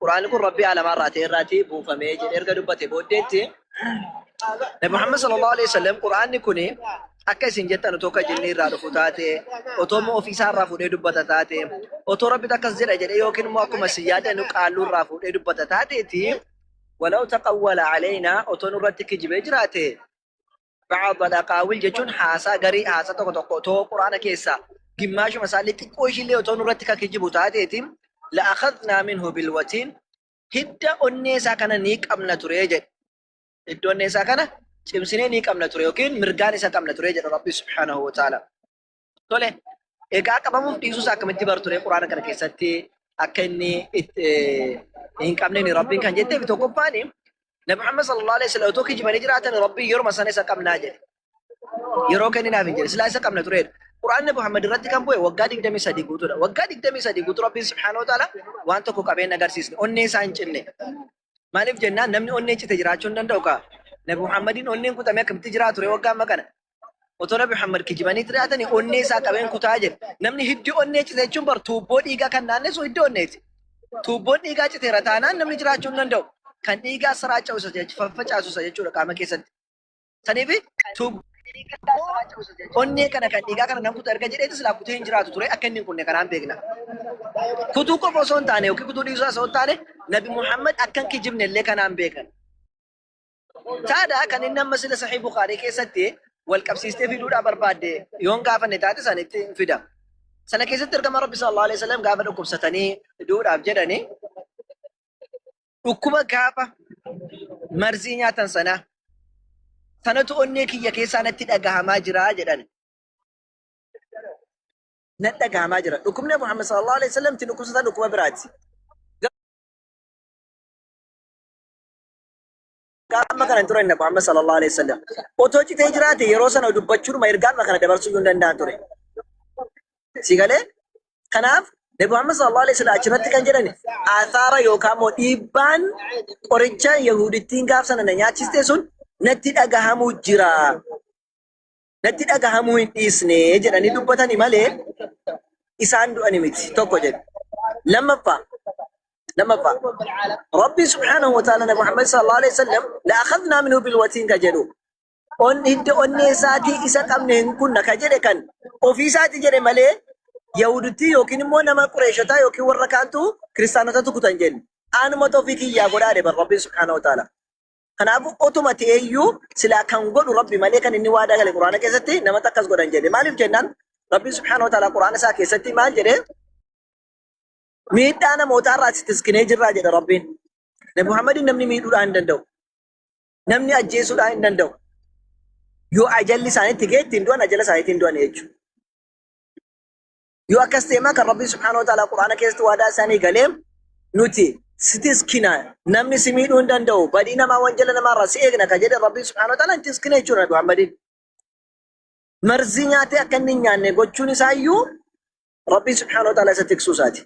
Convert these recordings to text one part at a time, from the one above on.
Qur'aanni kun Rabbii aalamaa irraa ta'e irraatii buufamee jedhee erga dubbate booddeetti Nabi Muhammad sallallahu alaihi wasallam Qur'aanni kun akka isin jettan otoo ka jinnii irraa dhufu taate, otoo immoo ofii isaa irraa fuudhee dubbata taate, otoo Rabbitu akkas jedha jedhee yookiin immoo akkuma isin yaaddan qaalluu irraa fuudhee dubbata taateeti, walaw taqawwala alaynaa otoo nurratti kijibee jiraate, ba'd al-aqaawil jechuun haasaa garii, haasaa tokko tokko otoo Qur'aana keessaa gimmaashuma isaallee xiqqoo ishiillee otoo nurratti ka kijibu taateeti, la akhadnaa minhu bilwatiin, hidda onnee isaa kana ni qabna ture jedhe. Hidda onnee isaa kana cimsinee ni qabna ture yookiin mirgaan isa qabna ture jedha Rabbi subhaanahu wa ta'ala. Tole, egaa qabamuuf dhiisuu isaa akkamitti bartu ree Qur'aana kana keessatti akka inni hin qabneen Rabbiin kan jetteef tokkoffaan Nabi Muhammad sallallahu alaihi wasallam otoo kijibanii jiraatan Rabbiin yeruma sana isa qabnaa jedhe. Yeroo kenninaaf hin jedhe silaa isa qabna tureedha. Qur'aan Nabi Muhammad irratti kan bu'e waggaa 23 guutuudha. Waggaa 23 guutuu Rabbiin subhaanahu wa ta'ala waan tokko qabee hin agarsiisne. Onnee isaa hin cinne. Maaliif jennaan namni onnee cite jiraachuu hin danda'u kaa. Nabi Muhammadiin onneen kutamee akkamitti jiraatu ture waggaa amma kana. Otoo Nabi Muhammad kijibanii jiraatanii onnee isaa qabeen kutaa jedhe. Namni hiddi onnee cite jechuun bar tuubboo dhiigaa kan naannessu hiddi onneeti. Tuubboon dhiigaa citeera taanaan namni jiraachuu hin danda'u. Kan dhiigaa saraaca'u isa faffacaasu isa jechuudha qaama keessatti. Saniif tuubboo onnee kana kan dhiigaa kana nan kuta erga jedheeti silaa kutee hin jiraatu ture akka inni hin kunne kanaan beekna. Kutuu qofa osoo hin taane yookiin kutuu dhiisuu osoo hin taane Nabi Muhammad akka hin kijibne illee kanaan beekan. Taadha kan inni amma sila Sahih Bukhaarii keessatti wal qabsiistee fiduudhaa barbaadde yoon gaafanne taate sanitti hin fida. Sana keessatti ergama Rabbi sallallahu alaihi wasallam gaafa dhukkubsatanii du'uudhaaf jedhanii dhukkuba gaafa marzii nyaatan sana sanatu onnee kiyya keessaa natti dhagahamaa jira jedhan. Natti dhagahamaa jira. Dhukkubni Muhammad sallallahu alaihi wasallam itti dhukkubsatan dhukkuba biraati. Amma kana hin turan Muhammad sallallahu alaihi wasallam. Otoo citee jiraate yeroo sana dubbachuudhuma ergaadhuma kana dabarsuu hin danda'an ture. Si galee? Kanaaf Nabi Muhammad sallallahu alaihi wasallam achirratti kan jedhan aathaara yookaan immoo dhiibbaan qoricha Yahudittiin gaaf sana na nyaachiste sun natti dhagahamuu jira. Natti dhagahamuu hin dhiisne jedhanii dubbatani malee isaan du'ani miti tokko jedhe. Lammaffaa Rabbi subhaanahu wa ta'ala Nabi Muhammad sallallahu alaihi wasallam la akhadnaa minhu bil watiin ka jedhu on hidda onnee isaatii isa qabne hin kunna ka jedhe kan ofii isaatii jedhe malee Yahudittii yookiin immoo nama Qureeshotaa yookiin warra kaantu kiristaanotatu kutan jenne. Anumatu ofii kiyyaa godhaa jedhe bar Rabbiin subhaanahu wa ta'ala. Kanaafuu otuma ta'eeyyuu silaa kan godhu Rabbi malee kan inni waadaa gale Quraana keessatti namatti akkas godhan jedhe. Maaliif jennaan Rabbiin subhaanahu wa ta'ala Quraana isaa keessatti maal jedhe? Miidhaa namootaa irraa si tiskinee jirraa jedha Rabbiin. Nabi Muhammadiin namni miidhuudhaa hin danda'u. Namni ajjeesuudhaa hin danda'u. Yoo ajalli isaaniitti ga'e ittiin du'an ajala isaaniitiin du'an jechuudha. Yoo akkas ta'e immoo kan Rabbiin subhaanahu wa ta'ala Qur'aana keessatti waadaa isaanii galee nuti si tiskina, namni si miidhuu hin danda'u, badii namaa wanjala namaarraa si eegna kan jedhe Rabbiin subhaanahu wa ta'ala hin tiskina jechuudha Nabi Muhammadiin. Marzii nyaatee akka inni hin nyaanne gochuun isaa iyyuu Rabbiin subhaanahu wa ta'ala isa tiksuu isaati.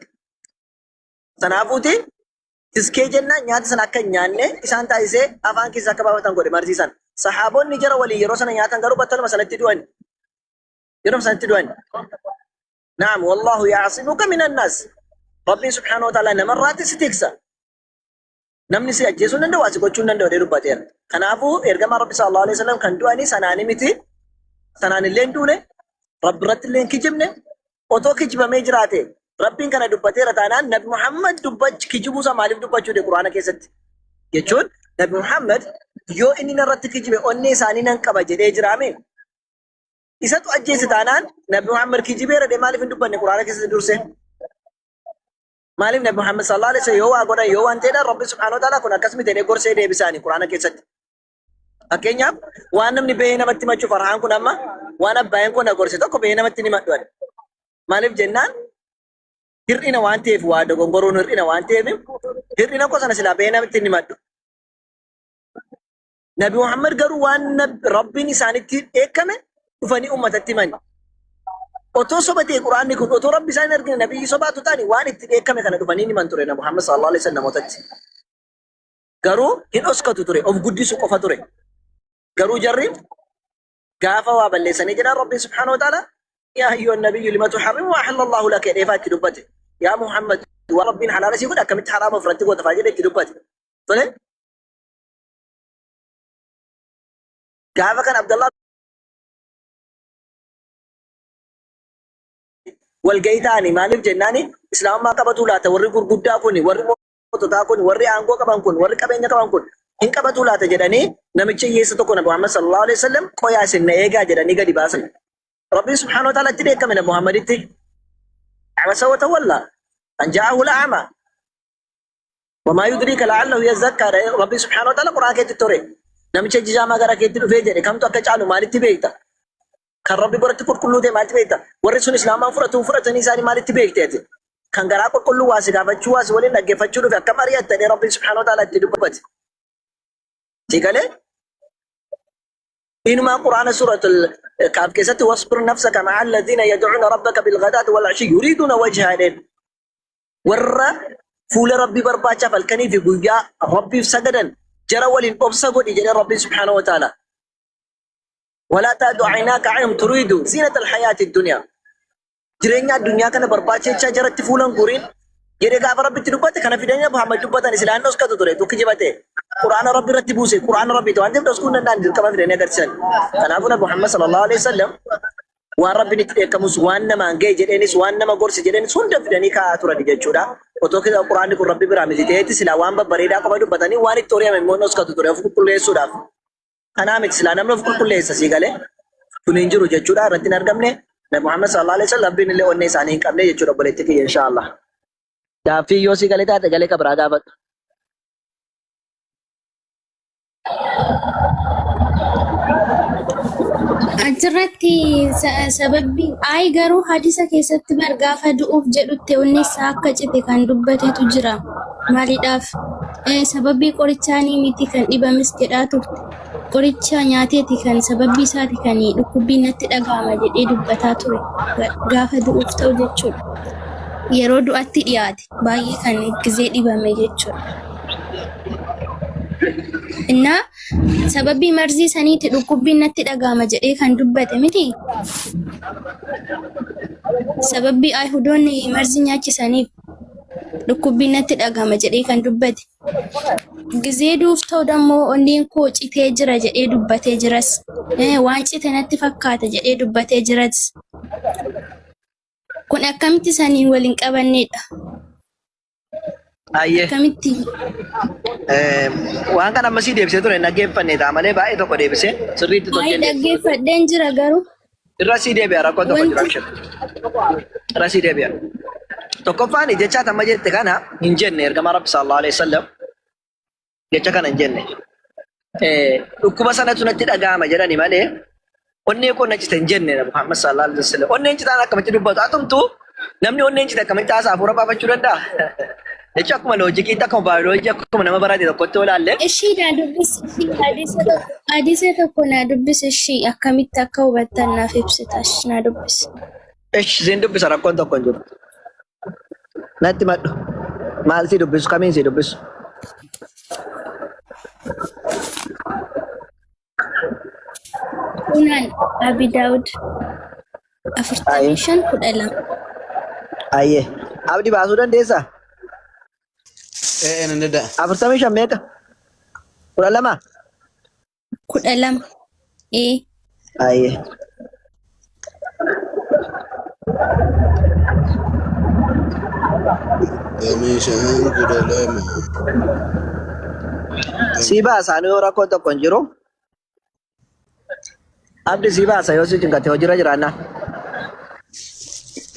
Sanaafuuti tiskee jennaan nyaata sana akka hin nyaanne isaan taasisee afaan keessa akka baafatan godhe marzii sana. Sahaabonni jara waliin yeroo sana nyaatan garuu battaluma sanatti du'an. Yeroo sanatti du'an. Naam, wallahu ya'simuka minan nas. Rabbiin subhaanahu wa ta'ala namarraatti si tiksa. Namni si ajjeesuu hin danda'u, asi gochuu hin danda'u jedhee dubbateera. Kanaafuu ergamaan Rabbi sallallahu alaihi wasallam kan du'anii sanaani miti. Sanaan illee hin duune, Rabbi irratti illee hin kijibne. Otoo kijibamee jiraate Rabbiin kana dubbateera taanaan Nabi Muhammad dubbach kijibuu isaa maaliif dubbachuu de Quraana keessatti? Jechuun Nabi Muhammad yoo inni narratti kijibe onnee isaanii nan qaba jedhee jiraame. Isatu ajjeese taanaan Nabi Muhammad kijibeera jedhee maaliif hin dubbanne Quraana keessatti dursee? Maaliif Nabi Muhammad sallallahu alaihi wasallam yoo waa godhan yoo waan ta'edha Rabbi subhaanahu wa ta'ala kun akkas miti jedhee gorsee deebisaani Quraana keessatti. Fakkeenyaaf waan namni bahee namatti himachuu farhaan kun amma waan abbaayeen kun na gorse tokko bahee namatti ni himadhu ani. Maaliif jennaan hir'ina waan ta'eef waa dogongoruun hir'ina waan ta'eef hir'ina koo sana silaa bahee namatti hin himadhu. Nabi Muhammad garuu waan Rabbiin isaanitti dheekkame dhufanii uummatatti himani. Otoo soba ta'e Qur'aanni kun otoo Rabbi isaan hin argine nabiyyi sobaatu ta'ani waan itti dheekkame kana dhufanii himan ture Nabi Muhammad sallallahu alaihi wasallam namootatti. Garuu hin dhoskatu ture of guddisu qofa ture. Garuu jarri gaafa waa balleessanii jedhan Rabbiin subhaanahu wa ta'ala yaa ayyuhan nabiyyu lima tuharrimu ma ahalla Allahu laka jedhee faa itti dubbate. Yaa Muhammad waan Rabbiin halaala sii godhe akkamitti haraama ofirratti goota fa'aa jedhe itti dubbate. Tole gaafa kan Abdallah walgahii ta'anii maaliif jennaani islaamummaa qabatuu laata warri gurguddaa kun warri moototaa kun warri aangoo qaban kun warri qabeenya qaban kun hin qabatuu laata jedhanii namicha hiyyeessa tokko nabi Muhammad sallallahu alaihi wasallam qoyaa isin na eegaa jedhanii gadi baasan. Rabbiin subhaanahu wa ta'ala itti dheekkame nabi Muhammaditti. Abasa wa tawalla an ja'ahu al'ama wamaa yudriika la'allahu yazakkaa Rabbiin subhaanahu wa ta'ala Qur'aan keetti tore. Namicha jijaamaa gara keetti dhufee jedhe kamtu akka caalu maalitti beekta? Kan Rabbi biratti qulqulluu ta'e maalitti beekta? Warri sun Islaamaa fudhatuun fudhatanii isaanii maalitti beekte ati? Kan garaa qulqulluu waa si gaafachuu waa si waliin dhaggeeffachuu dhufe akkam ari'atta jedhee Rabbiin subhaanahu wa ta'ala itti dubbate. Si galee? Inumaa Qur'aana suuratul Kaaf keessatti wasbir nafsaka ma'a alladhiina yad'uuna rabbaka bilghadaati wal ashi yuriiduuna wajha jedheen. Warra fuula Rabbii barbaachaaf halkanii fi guyyaa Rabbiif sagadan jara waliin obsa godhi jedhee Rabbiin subhaanahu wa ta'ala. Walaa taadu aynaaka anhum turiidu ziinata alhayaati dunyaa. Jireenya addunyaa kana barbaachechaa jaratti fuula hin guuriin jedhee gaafa Rabbitti dubbate kana fidanii Muhammad dubbatan islaan dhoskatu ture tukki jibate. Qur'aana Rabbi irratti buuse Qur'aana Rabbiiti waan ta'eef dhoskuu hin danda'an dirqama fidanii agarsiisan. Kanaafuu Nabi Muhammad sallallahu alaihi wasallam waan Rabbiin itti dheekkamus waan namaan ga'e jedheenis waan nama gorse jedheenis hunda fidanii kaa'aa turan jechuudha. Otoo Qur'aanni kun Rabbi biraa miti ta'eetti silaa waan babbareedaa qofa dubbatanii waan itti hori'ame immoo dhoskatu ture of qulqulleessuudhaaf. Kanaa miti silaa namni of qulqulleessa sii galee kun hin jiru jechuudha irratti hin argamne. Nabi Muhammad sallallahu alaihi wasallam Rabbiin illee onnee isaanii hin qabne jechuudha obboleetti kiyya inshaallah. Gaaffii yoo sii galee taate galee kabiraa gaafadhu. Achirratti sababbi ayi garuu hadisa keessatti bar gaafa du'uuf jedhutti onni isaa akka cite kan dubbatetu jira. Maaliidhaaf? Sababii qorichaanii miti kan dhibames jedhaa turte. Qoricha nyaateeti kan sababii isaati kan dhukkubbiin natti dhaga'ama jedhee dubbataa ture. Gaafa du'uuf ta'u jechuudha. Yeroo du'atti dhiyaate baay'ee kan gizee dhibame jechuudha. Innaa sababii marzii saniiti dhukkubbiin natti dhaga'ama jedhee kan dubbate miti. Sababii Ayihudoonni marzii nyaachisaniif dhukkubbiin natti dhaga'ama jedhee kan dubbate. Gizee duuf ta'u dammoo onneen koo citee jira jedhee dubbatee jiras. Waan cite natti fakkaata jedhee dubbatee jiras. Kun akkamitti saniin wal hin qabannedha? Ayyee. Akkamitti? Waan kana ammasii deebisee ture hin dhaggeeffanne ta'a malee baay'ee tokko deebisee sirriitti Ayi tolchee dhaggeeffadheen jira garuu. Irra sii deebi'a rakkoon tokko jira Wanti abshir. Irra sii deebi'a. Tokkoffaan jecha amma jette kana hin jenne ergamaa Rabbi sallallahu alaihi wasallam jecha kana hin jenne. Dhukkuba sanatu natti dhaga'ama jedhani malee onnee koo na cite hin jenne Nabi Muhammad sallallahu alaihi wasallam. Onneen citaan akkamitti dubbatu atumtu namni onneen cite akkamitti haasaa hafuura baafachuu danda'a? Jecha akkuma loojikiitti akkuma baayoloojii akkuma nama barate tokkotti yoo ilaalle Ishii naa dubbisi ishii hadiisa tokko hadiisa tokko naa dubbisi ishii akkamitti akka hubattan naaf ibsita ishii naa dubbisi. Ish siin dubbisa rakkoon tokko hin jiru. Natti madhu. Maal si dubbisu kamiin si dubbisu? Sunan Abi Daawud 45 12. Ayyee. Abdi baasuu dandeessaa? Ee nan danda'a. 45 meeqa? 12? 12. Ee. Ayyee. Meeshaan 12. Sii baasa ani yoo rakkoon tokko hin jiru. Abdi sii baasa yoo si cinqate hojiirra jiraannaa.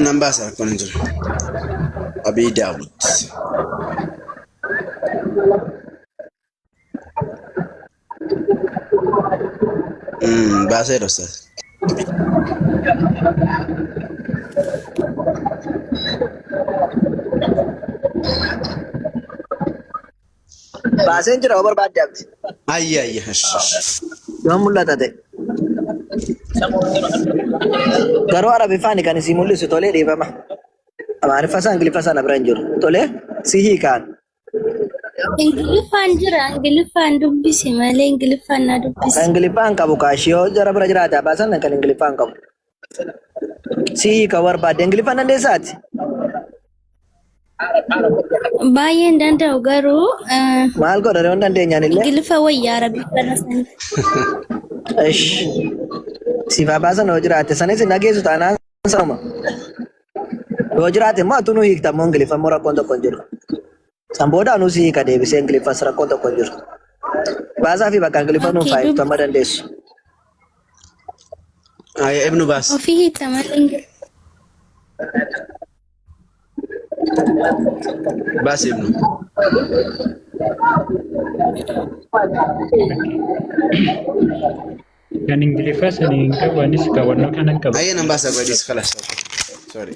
Nan baasa rakkoon hin jiru. Abii Daawud. Baaseera ustaaz. Baaseen jira yoo barbaadde abdi. Ayya ayya. Ish, ish. Yoo mul'ata ta'e. Garuu Arabiffaan kan isii mul'isu tolee dhiifama. Amaariffa isaa Ingiliffa isaa na bira hin jiru. Tolee si hiikaan. Ingiliffaan jira Ingiliffaan dubbisi malee Ingiliffaan naa dubbisi. Kan Ingiliffaan qabu kaashii yoo jara bira jiraate baasan kan Ingiliffaan qabu. Si hiika barbaadde Ingiliffaan dandeessaati? Baay'ee hin danda'u garuu Maal godha yoo hin dandeenyaan illee? Ingiliffa wayyaa Arabiffaa sana. Ish. Siif haa baasan yoo jiraate sanis hin dhageessu taanaan sanuma. Yoo jiraate immoo atuu nu hiikta immoo Ingiliffa immoo rakkoon tokko hin jiru. San booda anuu si hiika deebisee Ingiliffas rakkoon tokko hin jiru. Baasaa fi bakka Ingiliffa nuuf Okay, haa hiiktu amma dandeessu. Aya ibnu baas. Ofii hiikta malee Ingiliffa. Baas ibnu. Kan Ingiliffaa sanii hin qabu anis qabannoo kanan qaba. Aya nan baasa godhis khalas. Sorry.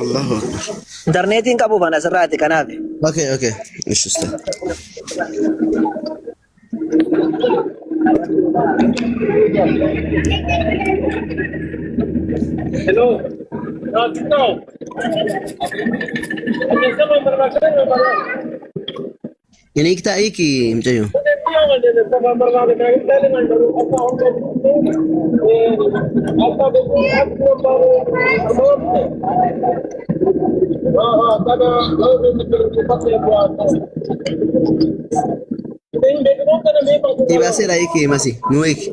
Allahu akbar. Intarneetiin qabu kan asirraati kanaaf. Okay. Ish ustaz. Inni hiiktaa hiiki mucayyoo. Si baaseera hiiki masi nu hiiki.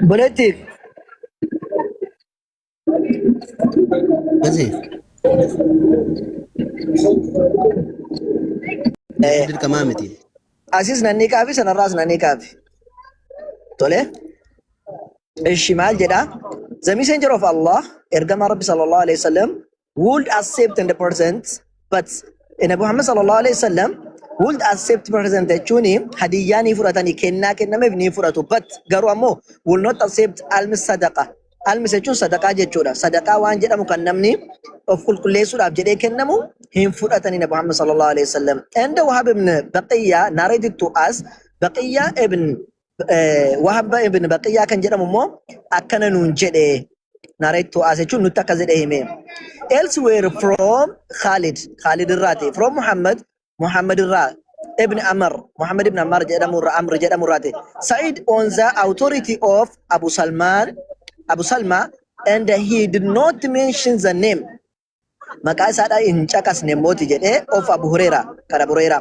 Buletti Masi. Dirqamaa miti. Asis nanni kaafi sanarraas nanni kaafi. Tole. Ishi maal jedha? The messenger of Allah, ergama Rabbi sallallahu alaihi wasallam, would accept in the present, but Nabi Muhammad sallallahu alaihi wasallam would accept present jechuun hadiyyaa ni fudhatanii kennaa kennameef ni fudhatu, but garuu ammoo will not accept alms sadaqa. Alms jechuun sadaqaa jechuudha. Sadaqaa waan jedhamu kan namni of qulqulleessuudhaaf jedhee kennamu hin fudhatanii Nabi Muhammad sallallahu alaihi wasallam. And Wahab ibn Baqiyya narrated to us, Baqiyya ibn Wahab ibn Baqiyya kan jedhamu immoo akkana nuun jedhe. Narrate to us jechuun nutti akkas jedhee hime. Elsewhere from Khalid, Khalid irraati. From Muhammad, Muhammad irraa. Ibn Amr, Muhammad ibn Ammar jedhamu irraa, Amr jedhamu irraati. Said on the authority of Abu Salman, Abu Salma, and he did not mention the name. Maqaa isaadhaa hin caqasne mooti jedhee of Abu Huraira, kan Abu Huraira.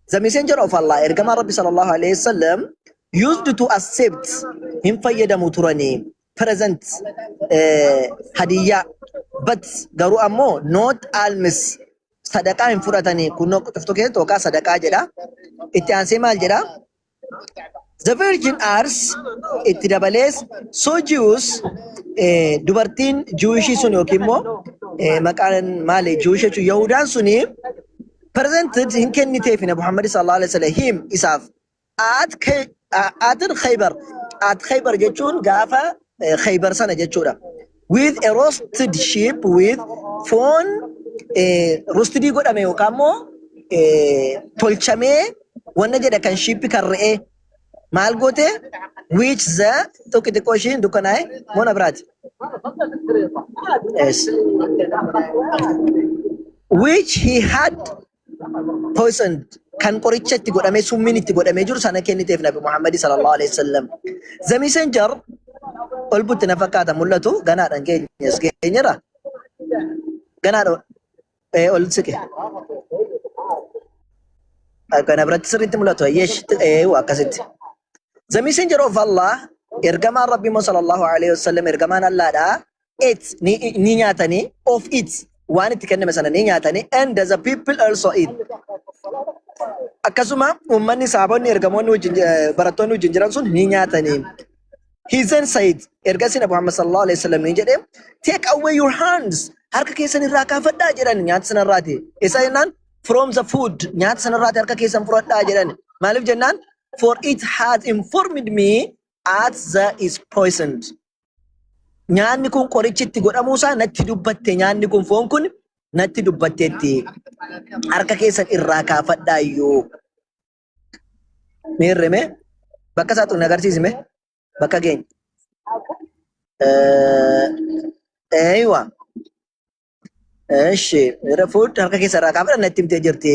The messenger of Allah, ergamaan Rabbi sallallahu alaihi wasallam, used to accept hin fayyadamu turanii present hadiyyaa, but garuu ammoo not alms sadaqaa hin fudhatanii. Kunoo cuftuu keessatti yookaan sadaqaa jedha. Itti aansee maal jedha? The virgin asks, itti dabalees, so Jews, dubartiin Jewishii sun yookiin immoo maqaan maali, Jewish jechuun Yahudaan suni, presented hin kenniteef Nabi Muhammad sallallahu alaihi wasallam, him isaaf, at Khaybar, at Khaybar jechuun gaafa Khaybar sana jechuudha. With a roasted sheep, with foon roasted godhame yookaan immoo tolchamee wanna jedha kan sheep kan re'ee maal goote, which the tokko xiqqoo ishiin dukkanaa'e moona biraati. Yes. Which he had poisoned, kan qoricha itti godhamee summiin itti godhamee jiru sana kenniteef Nabi Muhammad sallallahu alaihi wasallam. The messenger ol butte na fakkaata mul'atu ganaadhaan geenyas geenyera. Ganaadha ol siqe. Kana biratti sirriitti mul'atu. Yeesh akkasitti. The messenger of Allah, ergamaan Rabbi sallallahu alaihi wasallam, ergamaan Allaadha, ate ni nyaatanii, of it waan itti kenname sana ni nyaatanii, and the people also eat. Akkasuma uummanni saabonni ergamoonni wajjin barattoonni wajjin jiran sun ni nyaatanii. He then said, ergasii Nabi Muhammad sallallahu alaihi wasallam ni jedhe, "Take away your hands," harka keessan irraa kaafadhaa jedhan nyaata sanarraati. Isa jennaan from the food, nyaata sanarraati harka keessan fudhadhaa jedhan. Maaliif jennaan, for it has informed me at the is poisoned. Nyaanni kun qorichi itti godhamuusaa natti dubbatte, nyaanni kun foon kun natti dubbatteetti. Harka keessan irraa kaafadhaa iyyuu. Miirre mee bakka isaa xunni agarsiisime bakka keenya. Eeywa. Eshi, food harka keessa irraa kaafadha natti himtee jirti.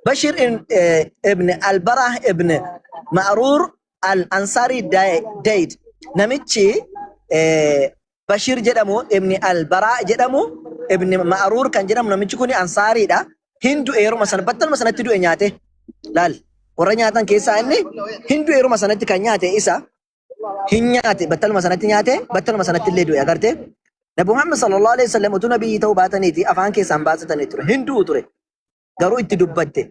Bashir ibn Al-Barah ibn Ma'rur Al-Ansari died. Namichi Bashir jedhamu ibn Al-Bara jedhamu ibn Ma'rur kan jedhamu namichi kun Ansaariidha. Hin du'e yeruma sana battaluma sanatti du'e nyaate. Laal warra nyaatan keessaa inni hin du'e yeruma sanatti kan nyaate isa. Hin nyaate, battaluma sanatti nyaate, battaluma sanatti illee du'e agartee. Nabi Muhammad sallallahu alaihi wasallam utuu nabiyyi ta'uu baataniiti afaan keessaan baasatanii ture. Hin du'u ture. Garuu itti dubbatte.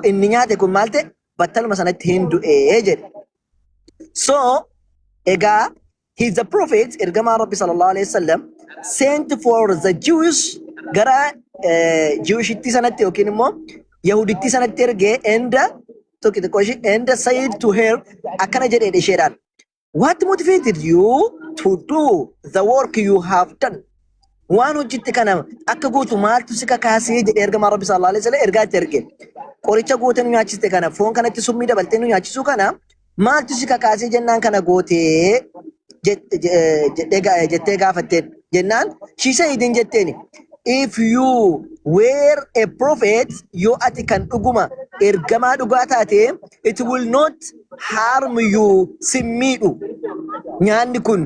Inni nyaate kun maal ta'e? Battaluma sanatti hin du'e jedhe. So egaa he is the prophet, ergamaa Rabbi sallallahu alaihi wasallam, sent for the Jewish, gara Jewishitti sanatti yookiin immoo Yahuditti sanatti ergee, and tokko xiqqoo ishee, and said to her, akkana jedhee isheedhaan, "What motivated you to do the work you have done?" Waan hojjette kana akka gootu maaltu si kakaasee jedhee ergamaa Rabbi sallallahu alaihi wasallam ergaa itti erge. Qoricha gootee nu nyaachiste kana, foon kanatti summii dabaltee nu nyaachisuu kana maaltu si kakaasee jennaan kana gootee jettee gaafatteen jennaan, she said, hin jetteeni, "If you were a prophet, yoo ati kan dhuguma ergamaa dhugaa taate, it will not harm you, sin miidhu nyaanni kun."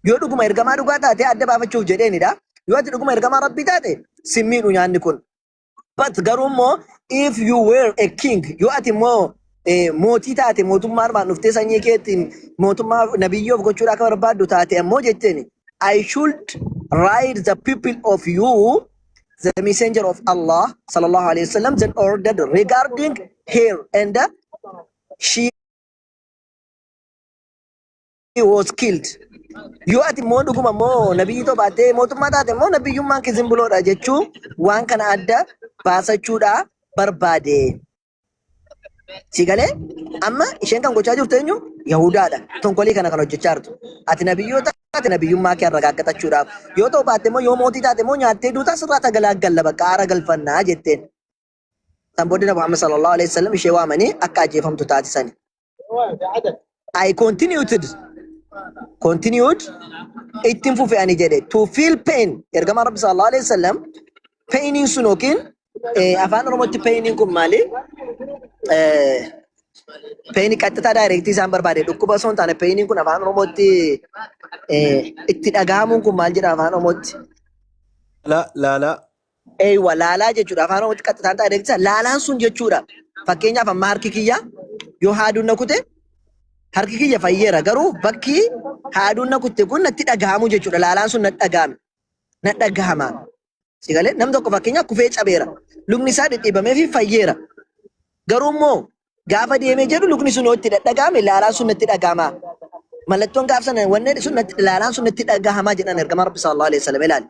Yoo dhuguma ergamaa dhugaa taate adda baafachuuf jedheenidha. Yoo ati dhuguma ergamaa Rabbii taate sin miidhu nyaanni kun. But garuu immoo, if you were a king, yoo ati immoo mootii taate, mootummaa armaan dhuftee sanyii keetiin mootummaa nabiyyoof gochuudha akka barbaaddu taate ammoo jetteeni, I should rid the people of you. The messenger of Allah sallallahu alaihi wasallam then ordered regarding her and she was killed. Yoo ati immoo dhuguma immoo nabiyyi ta'uu baattee mootummaa taate immoo nabiyyummaan kee zimbuloodha jechuu waan kana adda baasachuudha barbaade. Si galee? Amma isheen kan gochaa jirtu eenyu? Yahudaadha. Tonkolii kana kan hojjechaa jirtu. Ati nabiyyoo taate nabiyyummaa kee arragaaggachuudhaaf. Yoo ta'u baatte immoo, yoo mootii taate immoo nyaattee duutaa sirraa tagalaaggalla bakka aara galfannaa jetteen. San booddee Nabi Muhammad sallallahu alaihi wasallam ishee waamanii akka ajjeefamtu taasisani. I continued, ittiin fufe ani jedhe, to feel pain. Ergamaan Rabbi sallallahu alaihi wasallam painiin sun yookiin afaan Oromootti painiin kun maali? Painii qaxxitaa directii isaan barbaade dhukkuba osoo hin taane, painiin kun afaan Oromootti itti dhagahamuun kun maal jedha afaan Oromootti? Laalaa. Eeywa, laalaa jechuudha. Afaan Oromootti qaxxitaan directii laalaan sun jechuudha. Fakkeenyaaf amma harki kiyya yoo haaduun na kute, harki kiyya fayyeera, garuu bakki haaduun na kutte kun natti dhagahamu jechuudha. Laalaan sun natti dhagahame. Na dhagahama. Si galee? Namni tokko fakkeenyaaf kufee cabeera. Lukni isaa dhidhiibamee fi fayyeera. Garuu immoo gaafa deemee jedhu lukni sun yoo itti dhadhagahame laalaan sun natti dhagahama. Mallattoon gaaf sana wanni sun natti laalaan sun natti dhagahama jedhan ergamaa Rabbi sallallahu alaihi wasallam ilaali.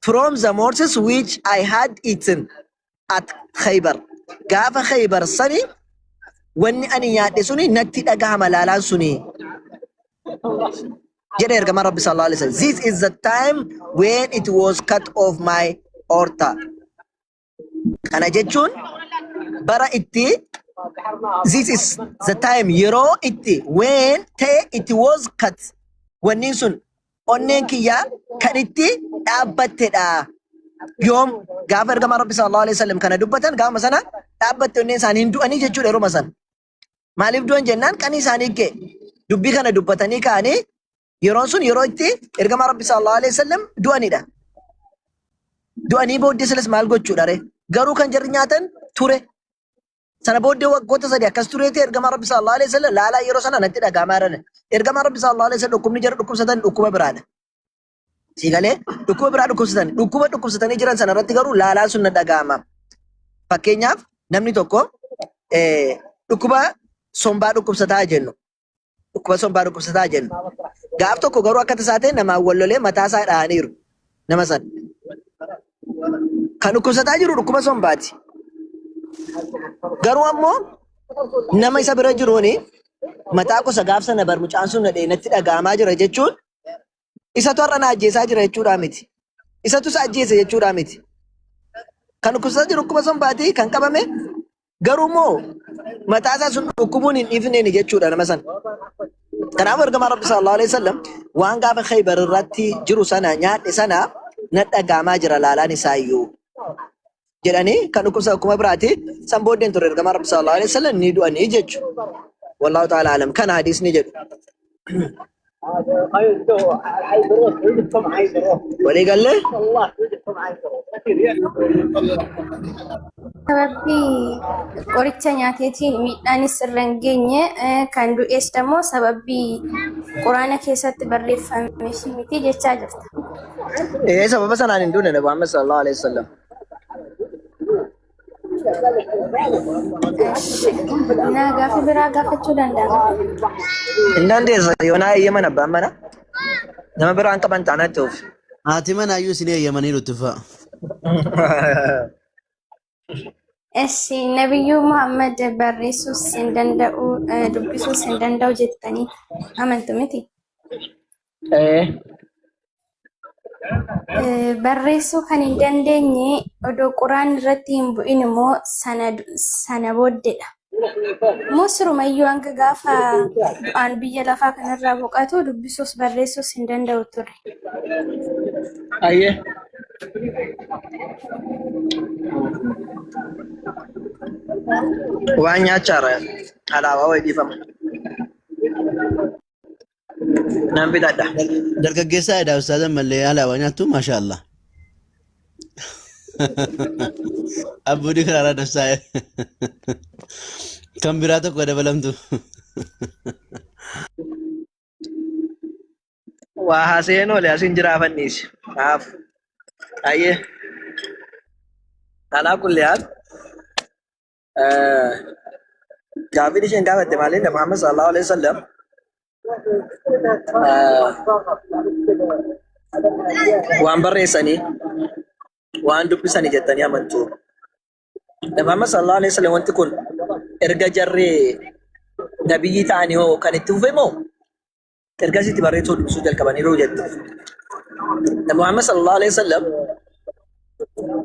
From the morsels which I had eaten at Khaybar. Gaafa Khaybar sani wanni ani nyaadhe suni natti dhagahama laalaan suni. Jedhe ergamaa Rabbi sallallahu alaihi wasallam. This is the time when it was cut off my aorta. Kana jechuun bara itti, this is the time, yeroo itti, when ta'e, it was cut, wanni sun onneen kiyyaa kan itti dhaabbattedha. Yoom? Gaafa ergamaa Rabbi sallallahu alaihi wasallam kana dubbatan gaafa sana dhaabbatte onneen isaanii. Hin du'anii jechuudha yeroo sana. Maaliif du'an jennaan qanii isaanii ga'e. Dubbii kana dubbatanii ka'anii yeroon sun yeroo itti ergamaa Rabbi sallallahu alaihi wasallam du'anidha. Du'anii booddee silas maal gochuudha ree? Garuu kan jarri nyaatan ture. Sana booddee waggoota 3 akkas tureeti ergamaa Rabbi sallallahu alaihi wasallam laalaa yeroo sana natti dhaga'amaa jiran. Ergamaa Rabbi sallallahu alaihi wasallam dhukkubni jara dhukkubsatan dhukkuba biraadha. Si galee? Dhukkuba biraa dhukkubsatan. Dhukkuba dhukkubsatanii jiran sana irratti garuu laalaan sun na dhaga'ama. Fakkeenyaaf namni tokko dhukkuba sombaa dhukkubsataa jennu. Dhukkuba sombaa dhukkubsataa jennu. Gaaf tokko garuu akka tasaa ta'e namaan wal lolee mataa isaa dhahaniiru. Nama sana. Kan dhukkubsataa jiru dhukkuba sombaati. Garuu ammoo nama isa bira jiruuni mataa gosa gaaf sana bar mucaan sun na dha'e natti dhaga'amaa jira jechuun isatu har'a na ajjeesaa jira jechuudhaa miti. Isatu isa ajjeese jechuudhaa miti. Kan dhukkubsataa jiru dhukkuba sombaati kan qabame, garuu immoo mataa isaa sun dhukkubuun hin dhiifneeni jechuudha nama sana. Kanaafuu ergamaan Rabbi sallallahu alaihi wasallam waan gaafa Khaybar irratti jiru sana nyaadhe sana Na dhagaamaa jira laalaan isaa iyyuu. Jedhanii kan dhukkubsa akkuma biraati. San booddeen ture ergamaa Rabbi sallallahu alaihi wasallam ni du'anii jechuudha. Wallahu ta'ala alam. Kana hadiisni jedhu. Walii gallee? Sababii qoricha nyaateetiin miidhaanis irra hin geenye kan du'es immoo sababii quraana keessatti barreeffame miti jechaa jirta. Ee sababa sanaan hin duune Nabi Muhammad sallallahu alaihi wasallam. Naa gaaffii biraa gaafachuu danda'a. Hin dandeessa yoo naa eeyyaman abbaan mana nama biraan qaban taanaan itti fufi. Haati manaayyuu isin eeyyamaniiru itti fufaa. Eshi Nabiyyuu Muhammad barreessuus hin danda'u, dubbisuus hin danda'u jettanii amantu miti? Ee. Barreessuu kan hin dandeenye odoo quraan irratti hin bu'in immoo sana sana booddeedha. Moo sirumayyuu hanga gaafa du'aan biyya lafaa kanarraa boqatu dubbisuus barreessuus hin danda'u ture. Ayyee. Waan nyaachaara alaabaa wayii dhiifama. Nan bitadha. Dargaggeessaa edaa ustaazan mallee alaabaa nyaattu maashaallah. Abbuudii karaarraa dabsaa. Kan biraa tokko dabalamtu. Waa haasa'een oole asiin jiraafanniisi. Naaf. Ayyee. Alaa kulli haal. Gaaffiin isheen gaafatte maali? Nabi Muhammad sallallahu alaihi wasallam waan barreessanii waan dubbisanii jettanii amantu. Nabi Muhammad sallallahu alaihi wasallam wanti kun erga jarri nabiyyii ta'anii hoo kan itti fufe moo ergasiitti barreessuu dubbisuu jalqabaniiru jette. Nabi Muhammad sallallahu alaihi wasallam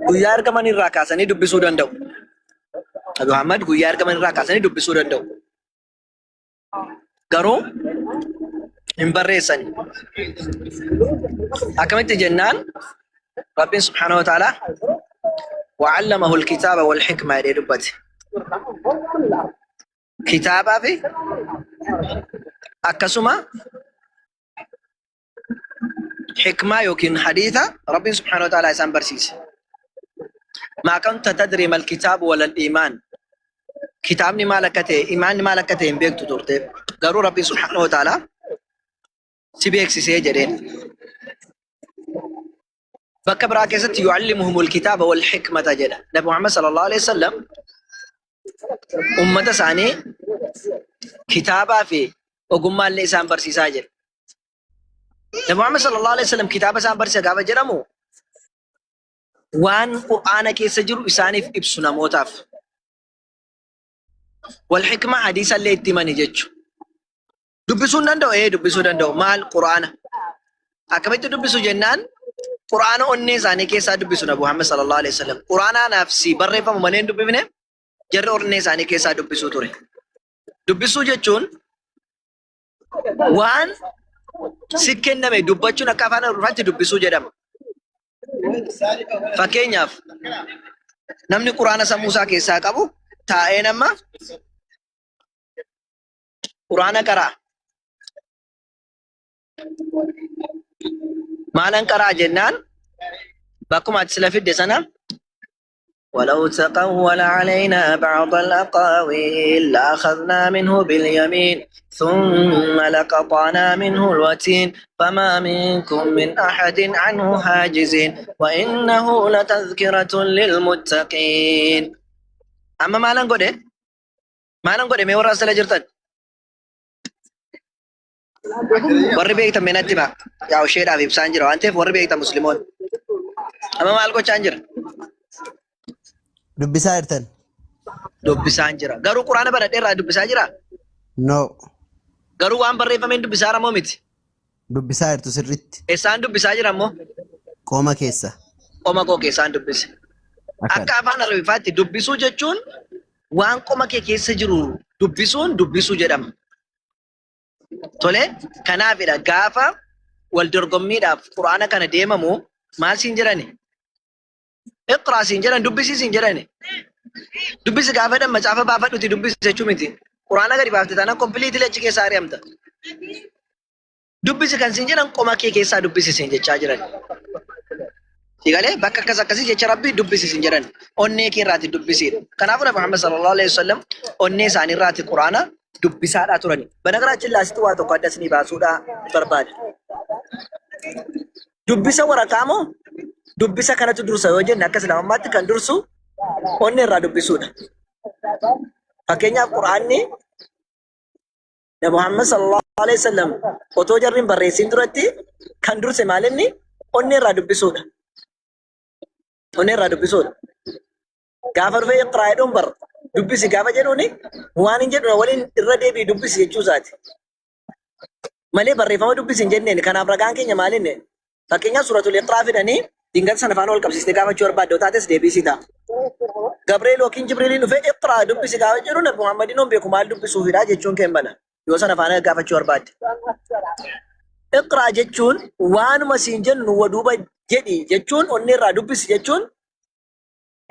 guyyaa ergaman irraa kaasanii dubbisuu danda'u. Nabi Muhammad guyyaa ergaman irraa kaasanii dubbisuu danda'u. Garuu hin barreessani. Akkamitti jennaan Rabbiin subhaanahu wa ta'ala wa'allamahu al-kitaaba wal hikma jedhee dubbate. Kitaabaa fi akkasuma hikmaa yookiin hadiisa Rabbiin subhaanahu wa ta'ala isaan barsiise. Maa kunta tadrii mal kitaabu walal iimaan. Kitaabni maal akka ta'e, imaanni maal akka ta'e hin beektu turte. Garuu Rabbiin subhaanahu wa ta'ala si beeksisee jedheen. Bakka biraa keessatti yu'allimuhumul kitaaba wal hikmata jedha. Nabi Muhammad sallallahu alaihi wasallam ummata isaanii kitaabaa fi ogummaallee isaan barsiisaa jedha. Nabi Muhammad sallallahu alaihi wasallam kitaaba isaan barsiisa gaafa jedhamu waan Qur'aana keessa jiru isaaniif ibsu namootaaf. Wal hikma hadiisallee itti himani jechu. Dubbisuu hin danda'u? Ee dubbisuu danda'u. Maal? Qur'aana. Akkamitti dubbisu jennaan Qur'aana onnee isaanii keessaa dubbisu Nabi Muhammad sallallahu alaihi wasallam. Qur'aana anaaf si barreeffamu malee hin dubbifne jarri onnee isaanii keessaa dubbisuu ture. Dubbisuu jechuun waan si kenname dubbachuun akka afaan Oromotti dubbisuu jedhama. Fakkeenyaaf namni Qur'aana sammuu isaa keessaa qabu taa'ee nama Qur'aana qara'a. Maalan qara'a jennaan bakkuma ati sila fidde sana ولو تقول علينا بعض الأقاويل لأخذنا منه باليمين ثم لقطعنا منه الوتين فما منكم من أحد عنه حاجزين وإنه لتذكرة للمتقين أما ما لنقول Maalan godhe mee warra as jala jirtan? Warri beektan mee natti himaa. Yaa isheedhaaf ibsaan jira waan ta'eef warri beektan musliimoonni. Amma maal gochaan jira? Dubbisaa jirtan. Dubbisaan jira. Garuu quraana baradhee irraa dubbisaa jira? No. Garuu waan barreeffameen dubbisaa jira moo miti? Dubbisaa jirtu sirriitti. Eessaan dubbisaa jira immoo? Qooma keessa. Qoma koo keessaan dubbise. Akkana. Akka afaan Arabifaatti dubbisuu jechuun waan qoma kee keessa jiru dubbisuun dubbisuu jedhama. Tole, kanaafidha gaafa wal dorgommiidhaaf quraana kana deemamu Maal siin jedhani? Iqraa siin jedhan dubbisii siin jedhani. Dubbisi gaafa jedhan macaafa baafadhuti dubbisi jechuu miti. Quraana gadi baafte taanaan completely achi keessaa ari'amta. Dubbisi kan siin jedhan qoma kee keessaa dubbisi siin jechaa jiran. Si galee bakka akkas akkasii jecha Rabbii dubbisi siin jedhan. Onnee kee irraati dubbisiidha. Kanaafuu Nabi Muhammad sallallahu alaihi wasallam onnee isaanii irraati Quraana dubbisaadhaa turani. Banagaraachin laasitti waa tokko adda isinii baasuudhaa barbaada. Dubbisa waraqaa moo dubbisa kanatu dursa yoo jenne akka islaamummaatti kan dursu onnee irraa dubbisuudha. Fakkeenyaaf Qur'aanni Nabi Muhammad sallallahu alaihi wasallam otoo jarri hin barreessin duratti kan durse maal inni onnee irraa dubbisuudha. Onnee irraa dubbisuudha. Gaafa dhufee iqraa jedhuun bar dubbisi gaafa jedhuuni waan hin jedhu waliin irra deebi'i dubbisi jechuu isaati. Malee barreeffama dubbisi hin jenneen. Kanaaf ragaan keenya maal inni? Fakkeenyaaf suuratul Iqraa fidanii dingata sana faana wal qabsiistee gaafachuu barbaadde yoo taates deebii sii ta'a. Gabriel yookiin Jibriiliin dhufee Iqraa dubbisi gaafa jedhu Nabi Muhammadiin hin beeku maal dubbisuufidha jechuun kee hin mala. Yoo sana faana gaafachuu barbaadde. Iqraa jechuun waanuma siin jennu wa duuba jedhi jechuun onnee irraa dubbisi jechuun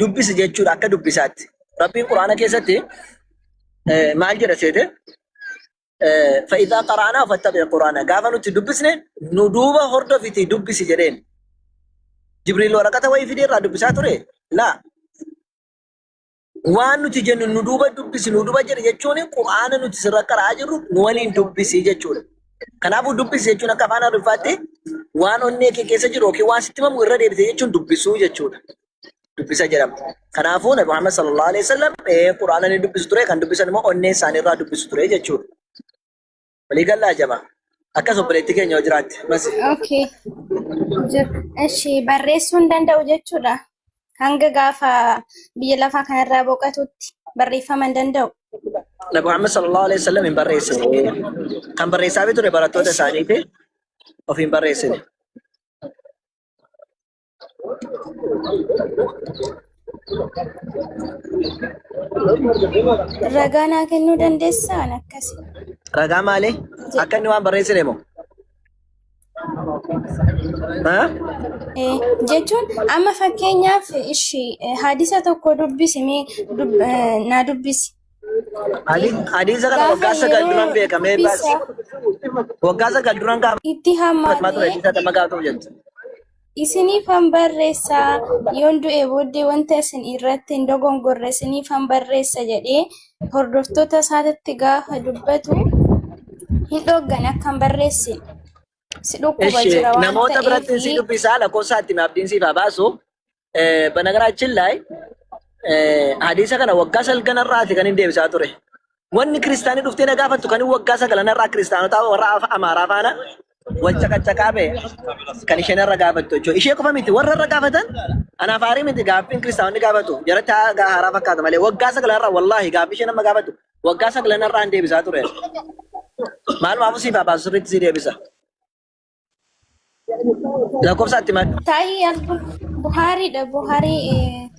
dubbisi jechuudha akka dubbisaatti. Rabbiin Quraana keessatti maal jedha seete? Fa'idhaa qaraanaa fattabi quraana. Gaafa nuti dubbisne nu duuba hordofiti dubbisi jedheen. Jibriil waraqata wayii fidee irraa dubbisaa ture? Laa. Waan nuti jennu nu duuba dubbisi nu duuba jedhe jechuun quraana nuti sirra qara'aa jirru nu waliin dubbisi jechuudha. Kanaafuu dubbisi jechuun akka afaan Arabiffaatti waan onnee kee keessa jiru yookiin waan sitti himamu irra deebite jechuun dubbisuu jechuudha. Dubbisa jedhama. Kanaafuu Nabi Muhammad sallallahu alaihi wasallam Qur'aana ni dubbisu ture kan dubbisan immoo onnee isaanii irraa dubbisu ture jechuudha. Walii gallaa jaba. Akkas obboleetti keenya yoo jiraatte. Masi. Okay. Eshi barreessuu hin danda'u jechuudha. Hanga gaafa biyya lafaa kanarraa boqotutti barreeffama hin danda'u. Nabi Muhammad sallallahu alaihi wasallam hin barreessine. Kan barreessaa ture barattoota isaaniiti. Of hin barreessine. Ragaa naa kennuu dandeessaa? An akkasi. Ragaa maali? Akka inni waan barreessine moo? Ha? Jechuun amma fakkeenyaaf ishi hadisa tokko dubbisi mee naa dubbisi. Hadiisa kana Gaafa waggaa 9 yeroo duran beekamee dubbisa waggaa 9 duran itti gaafatamaa ture hammaatee hadiisa nama gaafatu jettu. isiniifan barreessa yoon du'e booddee wanta isin irratti hin dogongorre isiniifan barreessa jedhee hordoftoota isaatitti gaafa dubbatu hin dhooggan akka hin barreessine. Si dhukkuba Eshi jira waan namoota biratti si ta'eef dubbisaa lakkoofsa itti abdiin siif haa baasu. Banagaraachin laay hadiisa kana waggaa salganarraati kan hin deebisaa ture. Wanni kiristaanii dhuftee na gaafattu kan inni waggaa sagalanarraa kiristaanotaa warra Amaaraa faana wal caqacaqaa ba'e kan isheen irra gaafattu jechuudha. Ishee qofa miti warra irra gaafatan anaaf aarii miti gaaffiin kiristaanonni gaafatu jaratti haaraa fakkaata malee waggaa sagalanarraa wallaahi gaaffii isheen amma gaafattu waggaa sagalanarraa hin deebisaa ture. Maalumaafuu siif haa baasu sirriitti si deebisa. Lakkoofsa itti madhu. Taa'ii Buhaariidha. Buhaarii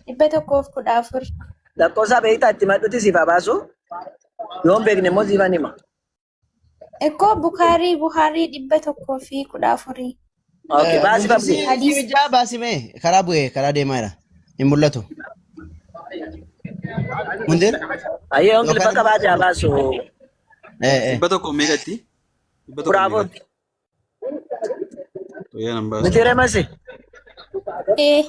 114. Lakkoofsa beektaa itti madhuti siif haa baasu. Yoo hin beekne immoo siifan hima. Ikkoo Bukaarii Buhaarii 114. Okay, baasi babdi. Hadiis. Ijaa baasime karaa bu'ee karaa deemaa jira. Hin mul'atu. Mundir? Ayyee yoo Ingiliffa qabaate haa baasu. 100 meeqatti? 100 14. meeqatti? Toyaan hin baasu. Miti remasi. Ee.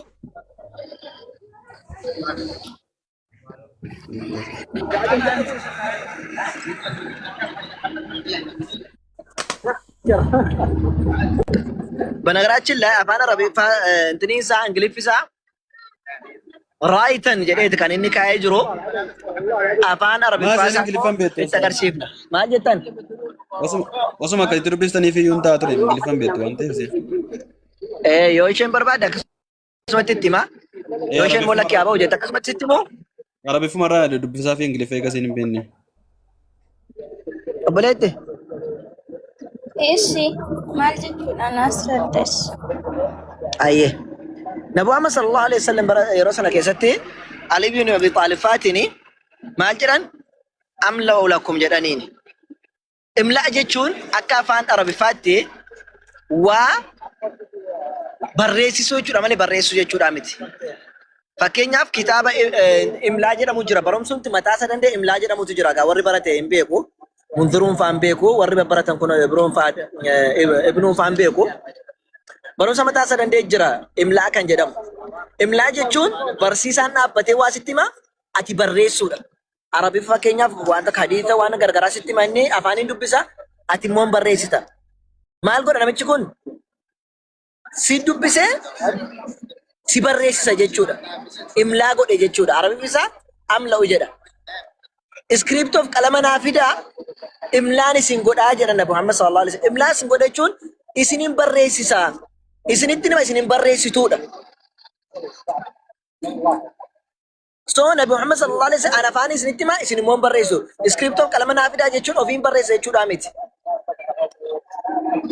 በነገራችን ላይ afaan arabiffaa እንትኒ isaa ingiliffi isaa Raaytan jedheeti kan inni kaa'ee jiru afaan Arabiffaa Maal isaa Ingiliffaan beektu? itti agarsiifna. Maal jettan? Osuma akkasitti dubbistaniif iyyuu hin ta'a ture Ingiliffaan beektu waan ta'eef. Yoo isheen barbaadde akkasumatti itti hima. Yoo isheen immoo lakkii haa ba'u jette akkasumatti sitti himu. Arabiffuma irraa dubbisaa fi Ingiliffa eegas hin beekne. Obboleetti. Eessi maal jechuudha naasraddas? Ayyee. Nabi Muhammad sallallahu alaihi wasallam bara yeroo sana keessatti Ali ibn Abi Talib faatiin maal jedhan amla'u lakum jedhaniin. Imla'a jechuun akka afaan Arabiffaatti waa Barreessisuu jechuudha malee barreessuu jechuudha miti. Fakkeenyaaf kitaaba imlaa jedhamu jira. Barumsumti mataa isaa danda'e imlaa jedhamutu jira. Egaa warri barate hin beeku. Munziruun fa'aan beeku. Warri babbaratan kun Ibroon fa'aa Ibnuun fa'aan beeku. Barumsa mataa isaa danda'e jira imlaa kan jedhamu. Imlaa jechuun barsiisaan dhaabbatee waa sitti hima ati barreessuudha. Arabiif fakkeenyaaf wanta hadiisa waan garagaraa sitti hima inni afaaniin dubbisa ati immoo hin barreessita. Maal godha namichi kun? Si dubbisee si barreessisa jechuudha. Imlaa godhe jechuudha. Arabiif isaa amla'u jedha. Iskiriiptoof qalama naa fidaa imlaan isin godhaa jedha Nabi Muhammad sallallahu alaihi wasallam. Imlaa isin godha jechuun isinin barreessisa. Isinitti nima isinin barreessituudha. So Nabi Muhammad sallallahu alaihi wasallam ana afaan isinitti himaa isin immoo hin barreessu. Iskiriiptoof qalama naa fidaa jechuun ofiin barreessa jechuudha miti.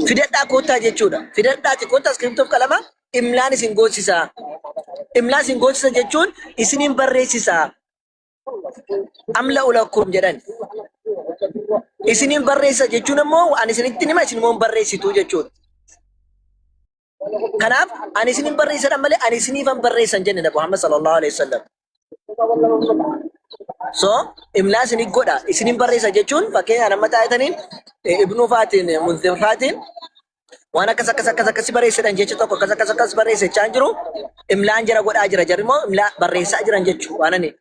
Fidadhaa koottaa jechuudha. Fidadhaati koottaa iskiriiptoof qalama imlaan isin goosisa. Imlaan isin goosisa jechuun isinin barreessisa. Amla'u lakum jedhan. Isinin barreessa jechuun immoo ani isinitti hima isin immoo hin barreessitu jechuudha. Kanaaf ani isinin barreessadha malee ani isiniifan barreessa hin jenne Nabi Muhammad sallallahu alaihi wasallam. So imlaa isinif godha isinin barreessa jechuun fakkeenya nama taa'etaniin ibnuu faatiin munzir faatiin waan akkas akkas akkas akkasi barreessedhan jecha tokko akkas akkas akkas barreesse jechaa hin jiru imlaan jara godhaa jira jarri immoo imlaa barreessaa jiran jechuu waan ani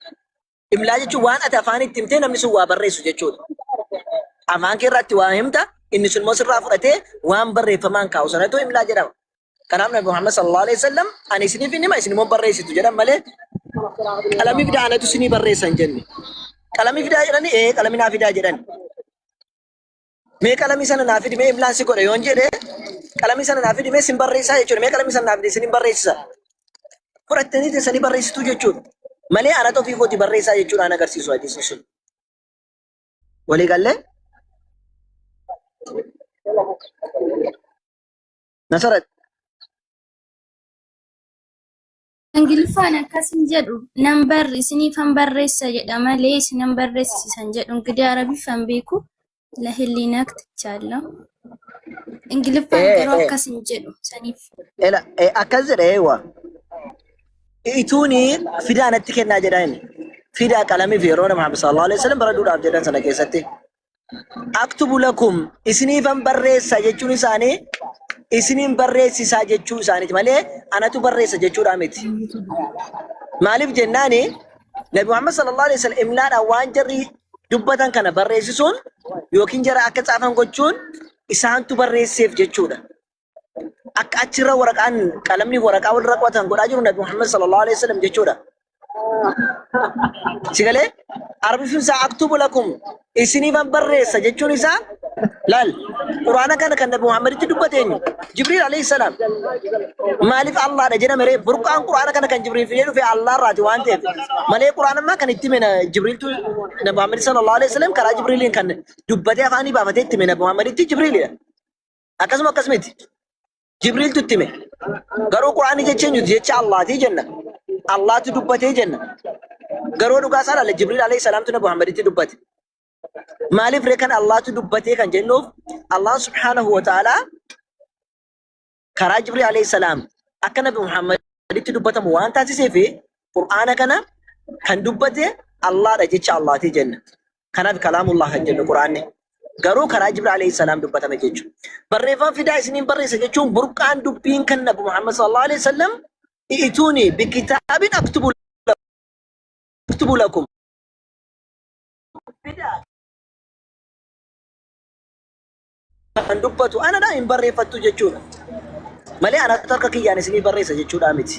Imlaa jechuun waan ati afaan itti himtee namni sun waa barreessu jechuudha. Afaan kee irratti waa himta, inni sun immoo sirraa fudhatee waan barreeffamaan kaa'u sanatu imlaa jedhama. Kanaaf Nabi Muhammad sallallahu alaihi wasallam ani isiniif hin hima isin immoo barreessitu jedhan malee qalamii fidaa anatu isinii barreessa hin jenne. Qalamii fidaa jedhani ee qalamii naa fidaa jedhan. Mee qalamii sana naa fidi mee imlaan si godha yoon jedhe qalamii sana naa fidi mee sin barreessaa jechuudha. Mee qalamii sana naa fidi sin barreessisa. Fudhattanii teessanii barreessituu jechuudha. Malee anatu ofii kooti barreessaa jechuudha an agarsiisu hadiisni sun. Walii gallee? Masarat. Ingiliffaan akkas hin jedhu nan barri isiniifan barreessa jedha malee isinan barreessisan jedhu እንግዲህ አረቢffan beeku ለህሊናክ ትቻለሁ Ingiliffaan garuu akkas hin jedhu saniif. Ela akkas jedha eewwa. Ituuni fidaa natti kennaa jedha inni. Fidaa qalamiif yeroo nama Muhammad sallallahu alaihi wasallam bara duudhaaf jedhan sana keessatti. Aktubu lakum isiniifan barreessa jechuun isaanii isiniin barreessisaa jechuu isaaniiti malee anatu barreessa jechuudha miti. Maaliif jennaani Nabi Muhammad sallallahu alaihi wasallam imlaadhaan waan jarri dubbatan kana barreessisuun yookiin jara akka caafan gochuun isaantu barreesseef jechuudha. Akka achirra waraqaan qalamni waraqaa walirra qo'atan godhaa jiru Nabi Muhammad sallallahu alaihi wasallam jechuudha. Si galee arabifin isaa aktubu lakum isiniifan barreessa jechuun isaa laal quraana kana kan Nabi Muhammaditti dubbate eenyu? Jibriil alayhi salaam. Maaliif Allaadha jedhame ree burqaan quraana kana kan Jibriil fidee dhufe Allah irraati waan ta'eef malee quraana ammaa kan itti hime Jibriiltu Nabi Muhammad sallallahu alaihi wasallam karaa Jibriiliin kan dubbatee afaanii baafatee itti hime Nabi Muhammaditti Jibriilidha. Akkasuma akkas miti. Jibriiltu itti hime. Garuu Qur'aanni jecha eenyuti? Jecha Allahati jenna. Allahatu dubbatee jenna. Garuu dhugaa isaa ilaalla Jibriil alayhi salaamtu Nabi Muhammaditti dubbate. Maaliif ree kan Allahatu dubbatee kan jennuuf Allah subhaanahu wa ta'ala karaa Jibriil alayhi salaam akka Nabi Muhammaditti dubbatamu waan taasiseef Qur'aana kana kan dubbate Allahadha jecha Allahati jenna. Kanaaf kalaamullah kan jennu Qur'aanni. Garuu karaa Jibriil alayhi salaam dubbatame jechuudha. Barreeffama fidaa isiniin barreessa jechuun burqaan dubbiin kan Nabi Muhammad sallallahu alaihi wasallam i'tuuni bikitaabin aktubu aktubu lakum. Fidaa kan dubbatu anadha hin barreeffattu jechuudha. Malee anatu harka kiyyaan isinii barreessa jechuudha miti.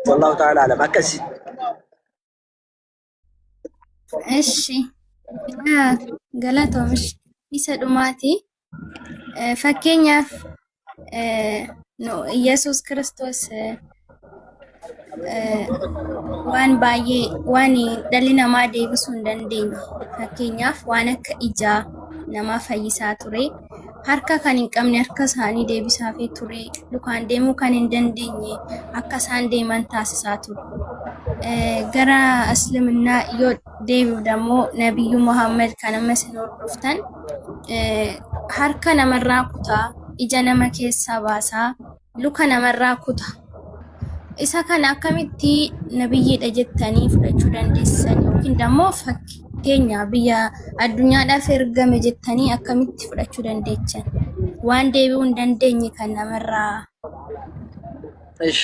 Wallahu ta'ala alam akkasi. Eshi. Galatoomi. Isa dhumaati. Fakkeenyaaf Yesuus Kiristoos waan baay'ee waan dhalli namaa deebisuu hin dandeenye fakkeenyaaf waan akka ijaa namaa fayyisaa ture harka kan hin qabne harka isaanii deebisaafii ture lukaan deemuu kan hin dandeenye akka isaan deeman taasisaa ture. Gara Isliminnaa yoo deebi'u dammoo Nabiyyuu Muhammad kan amma isin hordoftan harka namarraa kutaa ija nama keessaa baasaa. Luka namarraa kuta. Isa kana akkamitti nabiyyiidha jettanii fudhachuu dandeessan yookiin immoo fakkeenya biyya addunyaadhaaf ergame jettanii akkamitti fudhachuu dandeechan? Waan deebi'uu hin dandeenye kan namarraa Ish.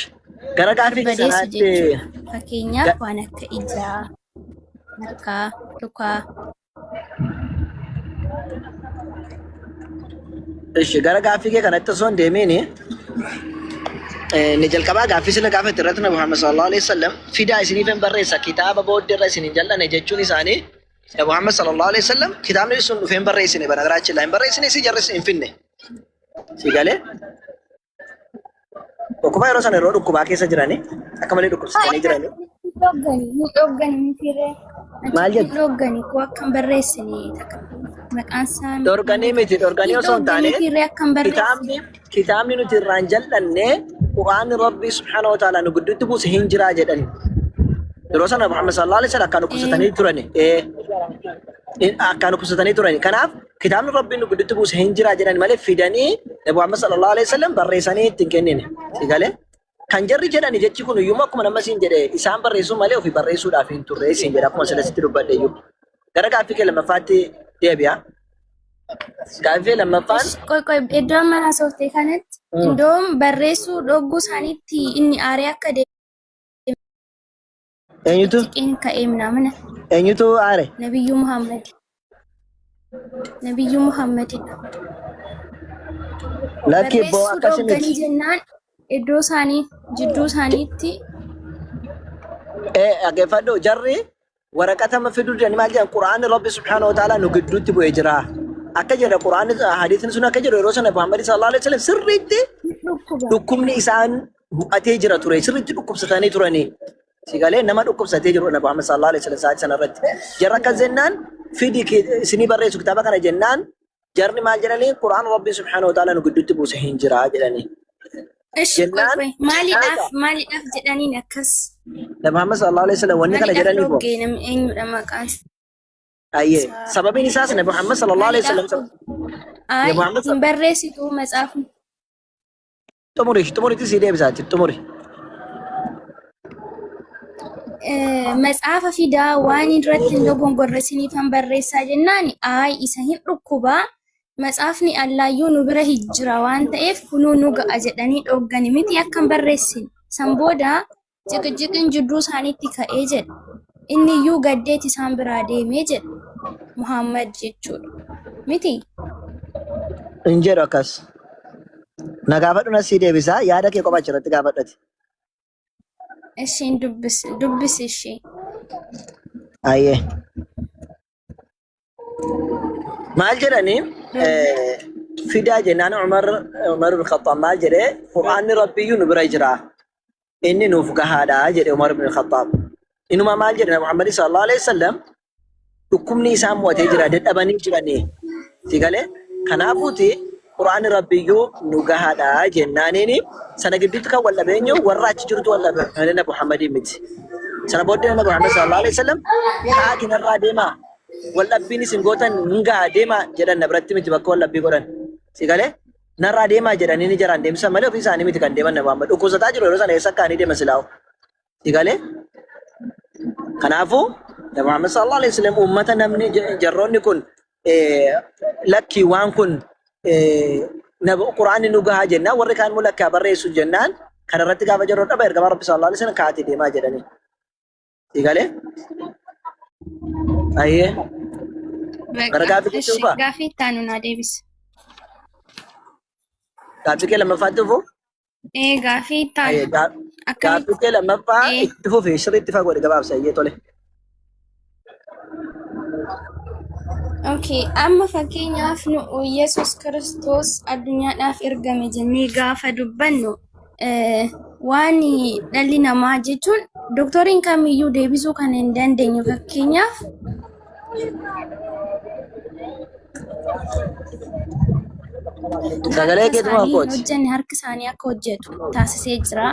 Gara gaaffii barbadeessu sanaatti jechuudha. Fakkeenyaaf waan akka ijaa, harkaa, lukaa. Ishi gara gaaffii kee kanatti osoo hin deemiin inni jalqabaa gaaffii sila gaafate irratti Nabi Muhammad sallallahu alaihi wasallam fidaa isiniif hin barreessa kitaaba booddee irra isin hin jal'ane jechuun isaanii Nabi Muhammad sallallahu alaihi wasallam kitaabni sun dhufee hin barreessine banagaraachilla hin barreessine si jarris hin finne si galee. Dhukkuba yeroo sana yeroo dhukkubaa keessa jiranii akka malee dhukkubsatanii jiranii. Hin dhoggani miti ree. Maal Achitti hin jettu? dhoggani koo akka hin barreessine takka maqaan isaa Dhorganii miti, dhorganii hin osoo hin dhoggani taane miti ree akka hin barreessine. Kitaabni nuti irraan jal'anne Qur'aanni Rabbii subhaanahu wa ta'ala nu gidduutti buuse hin jiraa jedhani. Yeroo sana Muhammad sallallahu alaihi wasallam akkaan dhukkubsatanii turani. Akkaan dhukkubsatanii turani. Kanaaf kitaabni Rabbiin nu gidduutti buuse hin jiraa jedhani malee fidanii Nabi Muhammad sallallahu alaihi wasallam barreessanii itti hin kennine. Si galee? Kan jarri jedhani jechi kun iyyuu akkuma nama siin jedhe isaan barreessuu malee ofii barreessuudhaaf hin turre siin jedha akkuma sila sitti dubbadhe iyyuu. Gara gaaffii kee lammaffaatti deebi'a. Gaaffii lammaffaan Qoy qoy, iddoo amma haasofte kanatti indoom barreessuu dhogguu isaaniitti inni aaree akka deemu Eenyutu xiqqeen ka'ee minaamina eenyutu aare? Nabiyyuu Muhammad. Nabiyyuu Muhammadidha. Lakki boo Barreessuu akkasi dhogganii miti. jennaan iddoo isaanii jidduu isaaniitti. Ee, dhaggeeffadhu, jarri waraqata ma fiduu didanii maal jedhan? Qur'aanni Rabbi subhaanahu wa ta'ala nu gidduutti bu'ee jira. Akka jedha Qur'aanni, hadiisni sun akka jedhu yeroo sana Muhammad sallallahu alaihi wasallam sirriitti dhukkuba. Dhukkubni isaan bu'atee jira ture, sirriitti dhukkubsatanii turanii. Si galee? Nama dhukkubsatee jiru Nabi Muhammad sallallahu alaihi wasallam sa'aatii sana irratti. Jarra akkas jennaan fidi isinii barreessu kitaaba kana jennaan jarri maal jedhanii? Qur'aan Rabbi subhaanahu wa ta'ala nu gidduutti buuse hin jira jedhanii. Ishi qoy Jennaan qoy, maaliidhaaf maaliidhaaf jedhaniin akkas? Nabi Muhammad sallallahu alaihi wasallam wanni kana Maaliidhaaf jedhaniif hoo? dhoggee namni eenyudha maqaan Ayyee. isaa? Sababiin isaas Nabi Muhammad sallallahu alaihi Maaliidhaaf wasallam dhoggee? Ay Nabi Muhammad hin barreessitu matsaafni. Xumuri, xumuritti sii deebisaati, xumuri. Matsaafa fidaa waan irratti hin dogongorre isiniifan barreessaa jennaan ay isa hin dhukkubaa, matsaafni allaayyuu nu bira hin jira waan ta'eef kunuu nu ga'a jedhanii dhoggani miti akka hin barreessine. San booda ciqiciqiin jidduu isaaniitti ka'ee jedha. Inni iyyuu gaddeet isaan biraa deemee jedha. Muhammad jechuudha. Miti? Hin jedhu akkas. Na gaafadhu, na sii deebisaa, yaada kee qofa achirratti gaafadhati. Ishiin dubbisi dubbisi ishee. Ayyee. Maal jedhanii fidaa jennaan Umar ibn Khattab maal jedhee? Qur'aanni Rabbiyyuu nu bira jira. Inni nuuf gahaadha jedhe Umar ibn Khattab. Inuma maal jedhe? Nabi Muhammad sallallahu alaihi wasallam dhukkubni isaan mo'atee jira, dadhabanii jiranii. Si galee? Kanaafuuti Qur'aanni Rabbiyyuu nu gahaadha jennaaniini sana gidduutti kan wal dhabeenyu warra achi jirutu wal dhabe malee Nabi Muhammadiin miti. Sana booddee Nabi Muhammad sallallahu alaihi wasallam ka'aatii narraa deemaa, wal dhabbiin isin gootan hin gaha, deemaa jedhan, na biratti miti bakka wal dhabbii godhan. Si galee? Narraa deemaa jedhanii ni jaraan deemsisan malee ofii isaanii miti kan deeman. Nabi Muhammad dhukkubsataa jiru yeroo sana, eessa ka'anii deeman silaa'u? Si galee? Kanaafuu Nabi Muhammad sallallahu alaihi wasallam uummata namni jarroonni kun lakkii waan kun Qur'aanni nu gahaa jennaan, warri kaan immoo lakkaa barreessu jennaan, kana irratti gaafa jarroon dhaba ergamaa Rabbi sallallahu alaihi wasallam kaatee deemaa jedhanii. Si galee? Ayyee. Gara gaaffii keetti dhufaa? Gaaffii itti aanu naa deebisa. Gaaffii kee lammaffaatti dhufuu? Ee, gaaffii itti Ayyee, aanu. Akkamitti? Gaaffii kee lammaffaa itti fufi, sirriitti fagoo gabaabsa, ayyee, tole. Okay, amma fakkeenyaaf nu Yesuus Kiristoos addunyaadhaaf ergame jennee gaafa dubbannu waan dhalli namaa jechuun doktoriin kamiyyuu deebisuu kan hin dandeenye, fakkeenyaaf Sagalee harka keetuma isaanii hin kooti. hojjenne harki isaanii akka hojjetu taasisee jira.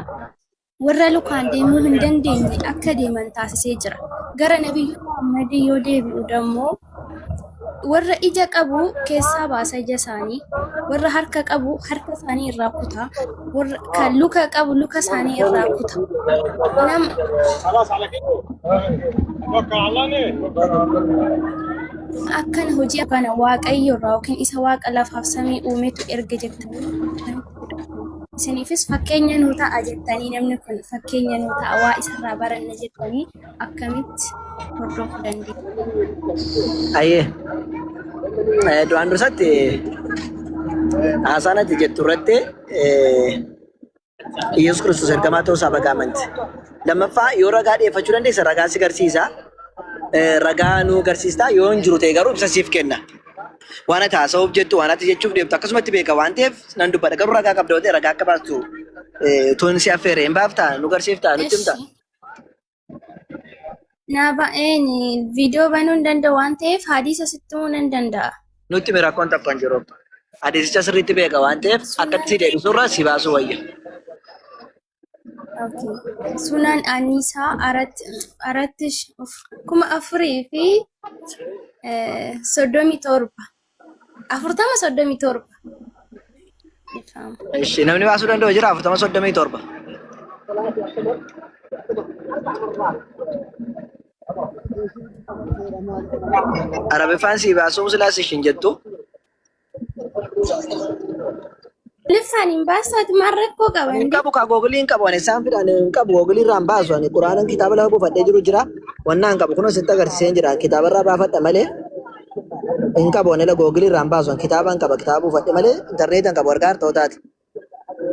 Warra lukaan deemuu hin dandeenye akka deeman taasisee jira. Gara Nabiyyuu Muhammadii yoo deebi'u dammoo warra ija qabu keessaa baasa ija isaanii. Warra harka qabu harka isaanii irraa kuta. Warra kan luka qabu luka isaanii irraa kuta. Nama akkana hojii kana Waaqayyo irraa yookiin isa Waaqa lafaaf samii uumetu erge jettanii isiniifis fakkeenya nuu ta'a jettanii namni kun fakkeenya nuu ta'a waa isarraa baranna jettanii akkamitti hordofuu dandeenya? Ayyee. Duraan dursatti haasaan ati jettu irratti Yesuus Kiristoos ergamaa ta'uu isaa baga amanti. Lammaffaa yoo ragaa dhiyeeffachuu dandeesse ragaa si garsiisa. Ragaa nu garsiista yoo hin jiru ta'e garuu ibsa siif kenna. Waan ati haasa'uuf jettu waan ati jechuuf deemtu akkasumatti beeka waan ta'eef nan dubbadha. Garuu ragaa qabda yoo ta'e ragaa akka baastu toon si affeere hin baaftaa nu garsiiftaa nutti himta. Eshi. Naa ba'een viidiyoo banuu hin danda'u waan ta'eef hadiisa sitti himuu nan danda'a. Nutti himi rakkoon tokko hin jiru. Hadiisicha sirriitti beeka waan ta'eef akkatti si deebisurra si baasuu wayya. Okay. Sunan Annisaa arat aratti 4037 40 37. Ifama. Ishi namni baasuu danda'u jira 40 37. Arabiffaan sii baasuu silaas ishin jettu. Lifaan hin baasaati maal rakkoo qaba Hin inni? qabu kaa googilii hin qabu ani isaan fidhan hin qabu googilii irraa hin baasu ani quraanan kitaaba lafa buufadhee jiru jira wannaa hin qabu kunoo sitti agarsiisee jira kitaaba irraa baafadha malee hin qabu ani la googilii irraa hin baasu ani kitaaba hin qaba kitaaba buufadhe malee intarneeta hin qabu argaa hartootaati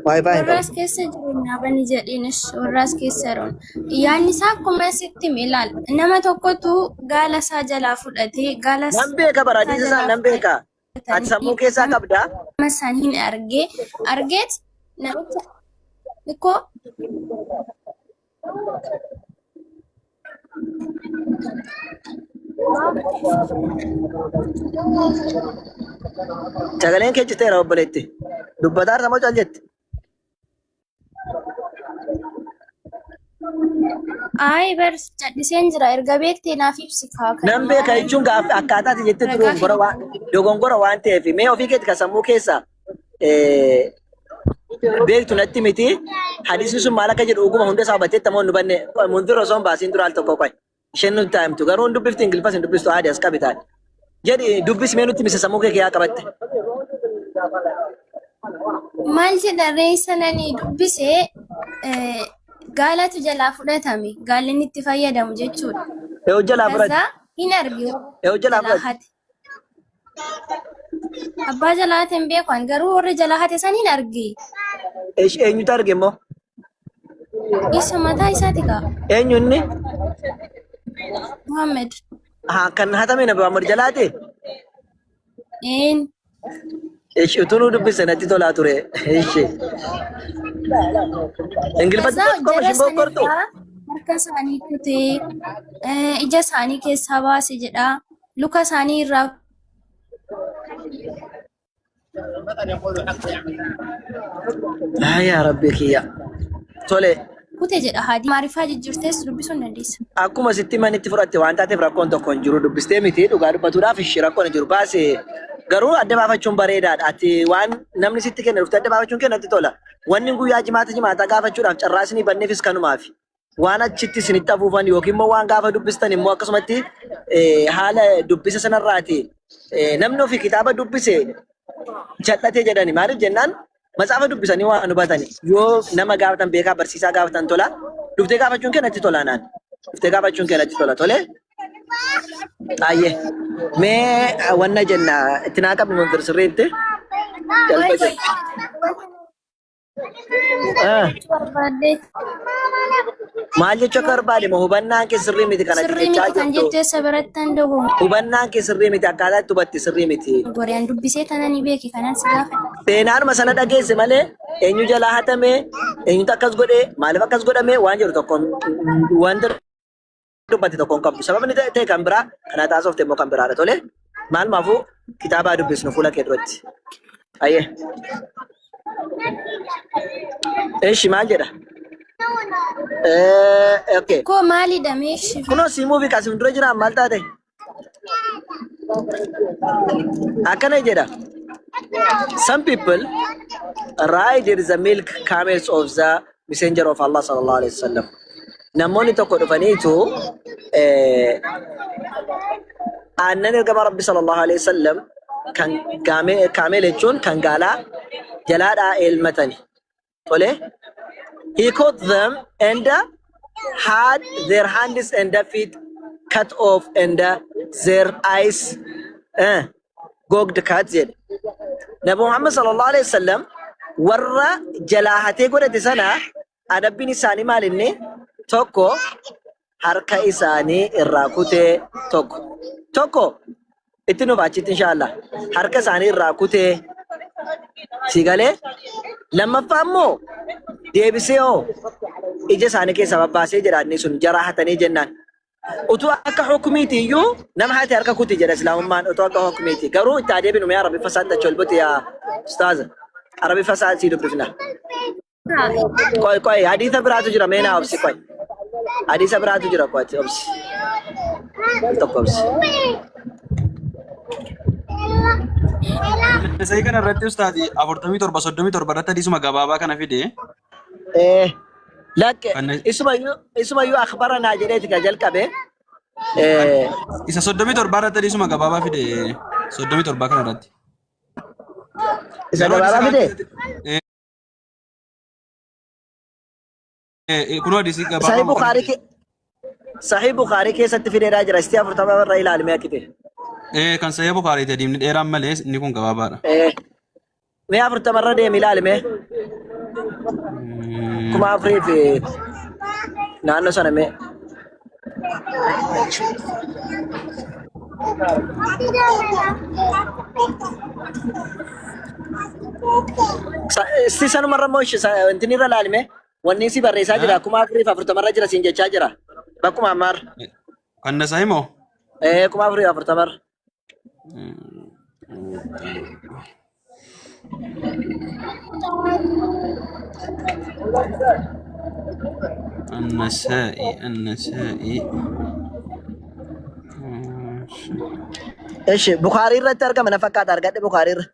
waayifaa hin Warra qabu. as keessa jiru naabani jedhiinis warra as keessa jiruun. Yaadni isaa akkuma sitti hime ilaal. Nama tokkotu gaala isaa jalaa fudhatee gaala Nan beeka bara isaa hadiisa isaa jalaa nan beeka ati sammuu fudhatanii keessaa qabdaa nama san hin argee argeet namicha xiqqoo Sagaleen kee citeera obboleetti. Dubbataa irra moo cal jette? Ayi bar cadhiseen jira erga beektee naaf ibsi kaa kan Nan beeka jechuun gaaf akkaataa ati jettetti ragaa dogongora waan dogongora waan ta'eef mee ofii keeti kan sammuu keessa beektu natti miti hadiisni sun maal akka jedhu dhuguma hunda isaa hubatteetta moo hin hubanne munzir osoo hin baasiin dura al tokko qoy isheen nutti haa himtu garuu hin dubbifti ingiliffas hin dubbistu aadi as qabi taate jedhi dubbisi mee nutti misa sammuu kee yaa qabatte. Maal jedha ree sanani dubbise gaalatu jalaa fudhatame gaalli inni itti fayyadamu jechuudha. Eewu jalaa fudhate. Kazaa hin arge Eewu jalaa jalaa fudhate. hate. Abbaa jalaa hate hin beeku ani garuu warri jalaa hate san hin arge. Eesh eenyutu arge immoo? Isa mataa isaati kaa. Eenyu inni? Muhammad. Haa kan hatame Nabi Muhammad jalaati? Een. Ishi utuu nuu dubbiste natti tolaa ture. Ishi. Ingiliffatti Kazaa qofa jara ishin boqqortu. sanirraa harka isaanii kutee ija isaanii keessaa baase jedha. Luka isaanii irraa Ah, yaa Rabbi kiyya. Tole. kute jedha haadhi. Maariffaa jijjiirtees dubbisuu hin dandeessa. Akkuma sitti manitti fudhatte waan taateef rakkoon tokko hin jiru dubbistee miti dhugaa dubbatuudhaaf ishii rakkoon hin jiru baase garuu adda baafachuun bareedaadha ati waan namni sitti kenne dhuftee adda baafachuun kee natti tola wanni guyyaa jimaata jimaataa gaafachuudhaaf carraa isinii banneefis kanumaafi waan achitti isinitti afuufan yookiin immoo waan gaafa dubbistan immoo akkasumatti haala dubbisa sanarraati namni ofii kitaaba dubbise jal'ate jedhani maaliif jennaan matsaafa dubbisanii waan hubatani yoo nama gaafatan beekaa barsiisaa gaafatan tola dhuftee gaafachuun kee natti tola naan dhuftee gaafachuun kee natti tola tole Ayyee mee wanna jenna itti naa qabni munzir sirriitti Qoy jalba qoy. jedhu. Ah, Barbaadde Maal jechuu akka barbaade moo hubannaan kee sirrii miti kanatti sirrii jechaa miti kan jirtu. jettu eessa birattan dogomu. Hubannaan kee sirrii miti akkaataa itti hubatte sirrii miti. Goriyaan dubbisee tana ni beeki kanan si gaafadha. Seenaanuma sana dhageesse malee eenyu jalaa hatame eenyutu akkas godhe maaliif akkas godhame waan jedhu tokko wanta dubbate tokko hin qabdu. Sababni ta'e kan biraa kana taasofte immoo kan biraadha. Tole maalumaafuu kitaabaa dubbisnu fuula kee duratti. Ayyee. Eshi maal jedha? Okay. Koo maalidha meeshi? Kunoo siimuu fi kasim dura jiraan maal taate? Akkana jedha. Some people ride the milk camels of the messenger of Allah sallallahu alaihi wasallam. Namoonni tokko dhufaniitu aannan ergamaa Rabbi sallallahu alaihi wasallam kan kaameel jechuun kan gaalaa jalaadhaa elmatani. Tole. He caught them and had their hands and feet cut off and their eyes gouged cut jedhe. Nabi Muhammad sallallahu alaihi wasallam warra jalaa hatee godhate sana adabbiin isaanii maal inni? Tokko harka isaanii irraa kutee, tokko. Tokko itti nuuf achitti inshaallah. Harka isaanii irraa kutee si galee, lammaffaa immoo deebisee hoo ija isaanii keessaa babbaasee jedha. Inni sun jaraa hatanii jennaan. Utuu akka hukumiiti iyyuu nama hate harka kuti jedha islaamummaan, utuu akka hukumiiti. Garuu itti adeebinu mee Arabiffa isaan tachi ol buti yaa ustaaza. Arabiffa isaan sii dubbifna. Qoy qoy, hadiisa biraatu jira, mee naa obsi, qoy. Hadiisa biraatu jira, qoy ati obsi. Al tokko obsi. Nasa'ii kana irratti ustaazi 47 37 irratti hadiisuma gabaabaa kana fide. Lakke Kan isumayyuu akhbaranaa jedheeti ka jalqabe. Isa 37 irratti hadiisuma gabaabaa fide, 37 kana irratti. Isa Garuu hadiisa gabaabaa kaan fide. keessatti kunoo hadiisii Sahih gabaabaa kana Bukhaarii fide. Sahih Bukhaarii keessatti fideedhaa jira. Istii 40 irra ilaalime akkite. Kan Sahih Bukhaarii ta'e diimni dheeraan malee inni kun gabaabaadha. Mee 40 irra deemi ilaalime. 4000 fi naannoo sana mee. Isti sanumarra immoo wanti irra ilaalime. Wanni si barreessaa jira 4040 irra jira siin jechaa jira. Bakkuma ammaarra. Kan Nasaa'i moo? 4040 irra. Annasaa'i Annasaa'i. Eshi Bukaarii irratti argama na fakkaata, argadhe Bukaarii irra.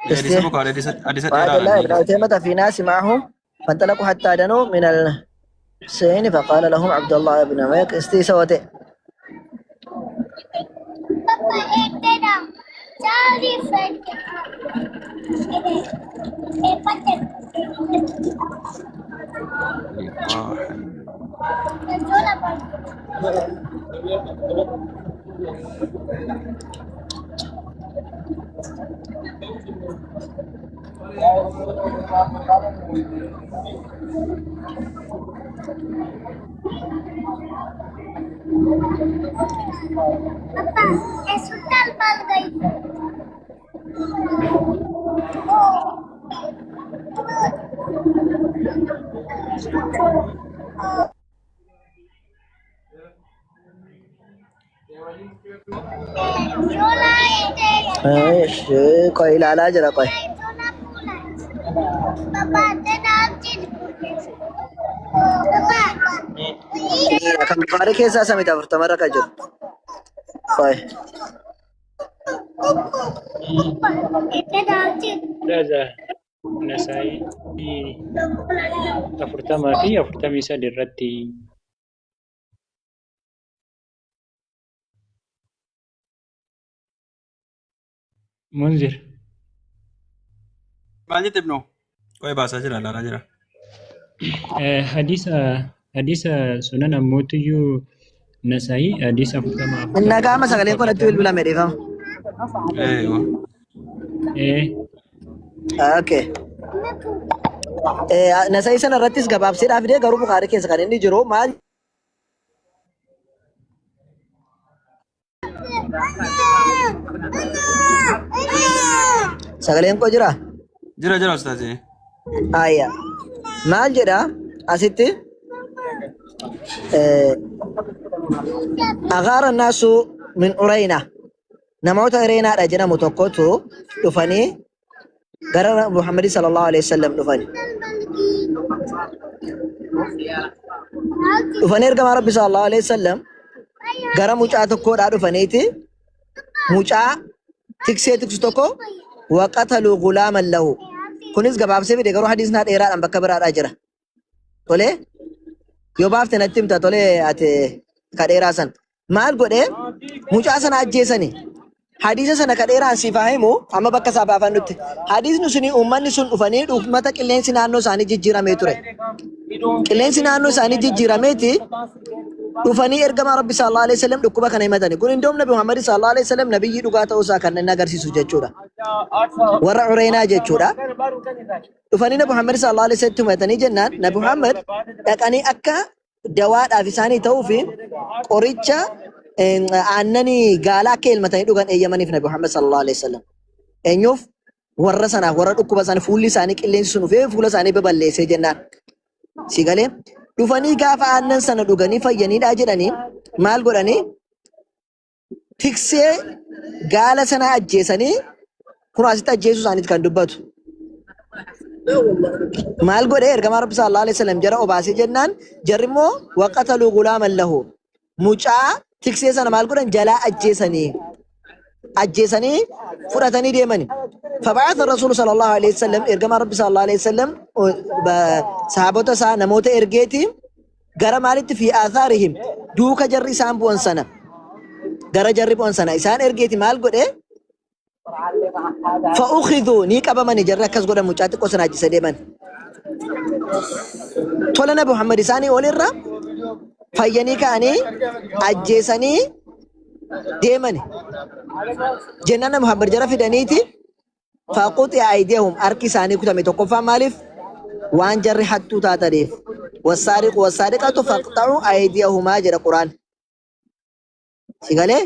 Hadiisa Bukaarii hadiisa وعبد الله dheeraadha. بن عتيمة في ناس معهم فانطلقوا حتى دنوا من الحسين فقال لهم عبد الله بن عميق استي سوته. እሺ ቆይ ilaalaa jira qoy. Kan Bukaarii keessaa samiti 40 irra kan jiru. Qoy. Ustaaza, Nasaa'ii 40 fi 43 irratti. Munzir. Maal jette ibnoo? Qo'ee baasaa jira, ilaalaa jira. Hadiisa sunan ammootiyyuu Nasaa'ii hadiisa 40 Inni qaama sagaleen kun natti bilbilame, dhiifama. Eeyyuu. Okay. Nasaa'ii sana irrattis gabaabseedhaa fidee, garuu Bukaarii keessa kan inni jiru maal? Sagaleen koo jira? Jira jira ustaazee. Ayya. Maal jedha asitti? Agaara naasu min Urayna. Namoota Uraynaadha jedhamu tokkotu dhufanii gara Muhammad sallallahu alaihi wasallam dhufani. Dhufanii ergamaa Rabbi sallallahu alaihi wasallam gara mucaa tokkoodhaa dhufaniiti mucaa tiksee tiksu tokko Waqataluu gulaaman lahu. Kunis gabaabsee fide garuu hadiisnaa dheeraadhaan bakka biraadhaa jira. Tolee yoo baafte natti himta tolee ati ka dheeraa san. Maal godhee mucaa sana ajjeesani. Hadiisa sana ka dheeraan siif haa himu amma bakka isaa baafannutti. Hadiisni suni uummanni sun dhufanii uummata qilleensi naannoo isaanii jijjiiramee ture. Qilleensi naannoo isaanii jijjiirameeti dhufanii ergamaa Rabbi sallallahu alaihi wasallam dhukkuba kana himatani. Kun indoom Nabi Muhammad sallallahu alaihi wasallam nabiyyii dhugaa ta'uu isaa kan inni agarsiisu jechuudha. Warra Ureynaa jechuudha. Dhufanii Nabi Muhammad sallallahu alaihi wasallam himatanii jennaan Nabi Muhammad dhaqanii akka dawaadhaaf isaanii ta'uu fi qoricha aannanii gaalaa akka elmatanii dhugan eeyyamaniif Nabi Muhammad sallallahu alaihi wasallam. Eenyuuf warra sanaaf warra dhukkuba isaanii fuulli isaanii qilleensi sun dhufee fuula isaanii baballeessee jennaan. Si galee dhufanii gaafa aannan sana dhuganii fayyaniidhaa jedhanii maal godhanii tiksee gaala sana ajjeesanii kun asitti ajjeesuu isaaniiti kan dubbatu. Maal godhee ergamaa Rabbi sallallahu alaihi wasallam jara obaasee jennaan jarri immoo waqataluu gulaaman lahu mucaa tiksee sana maal godhan jalaa ajjeesanii ajjeesanii fudhatanii deemani. Faba'atha Rasuulu sallallahu alaihi wasallam ergamaa Rabbi sallallahu alaihi wasallam sahaabota isaa namoota ergeeti gara maalitti fi aathaarihim duuka jarri isaan bu'an sana gara jarri bu'an sana isaan ergeeti maal godhe fa'ukhiduu ni qabamani jarri akkas godhan mucaa xiqqoo sana ajjisa deeman. Tola Nabi Muhammad isaanii olirra fayyanii ka'anii ajjeesanii deemani. Jennaan Nabi Muhammad jara fidaniiti faquxi'a aydiyahum harki isaanii kutame tokkoffaa maaliif waan jarri hattuu taataniif wassaariqu wassaariqatu faqxa'u aydiyahumaa jedha Quraan. Si galee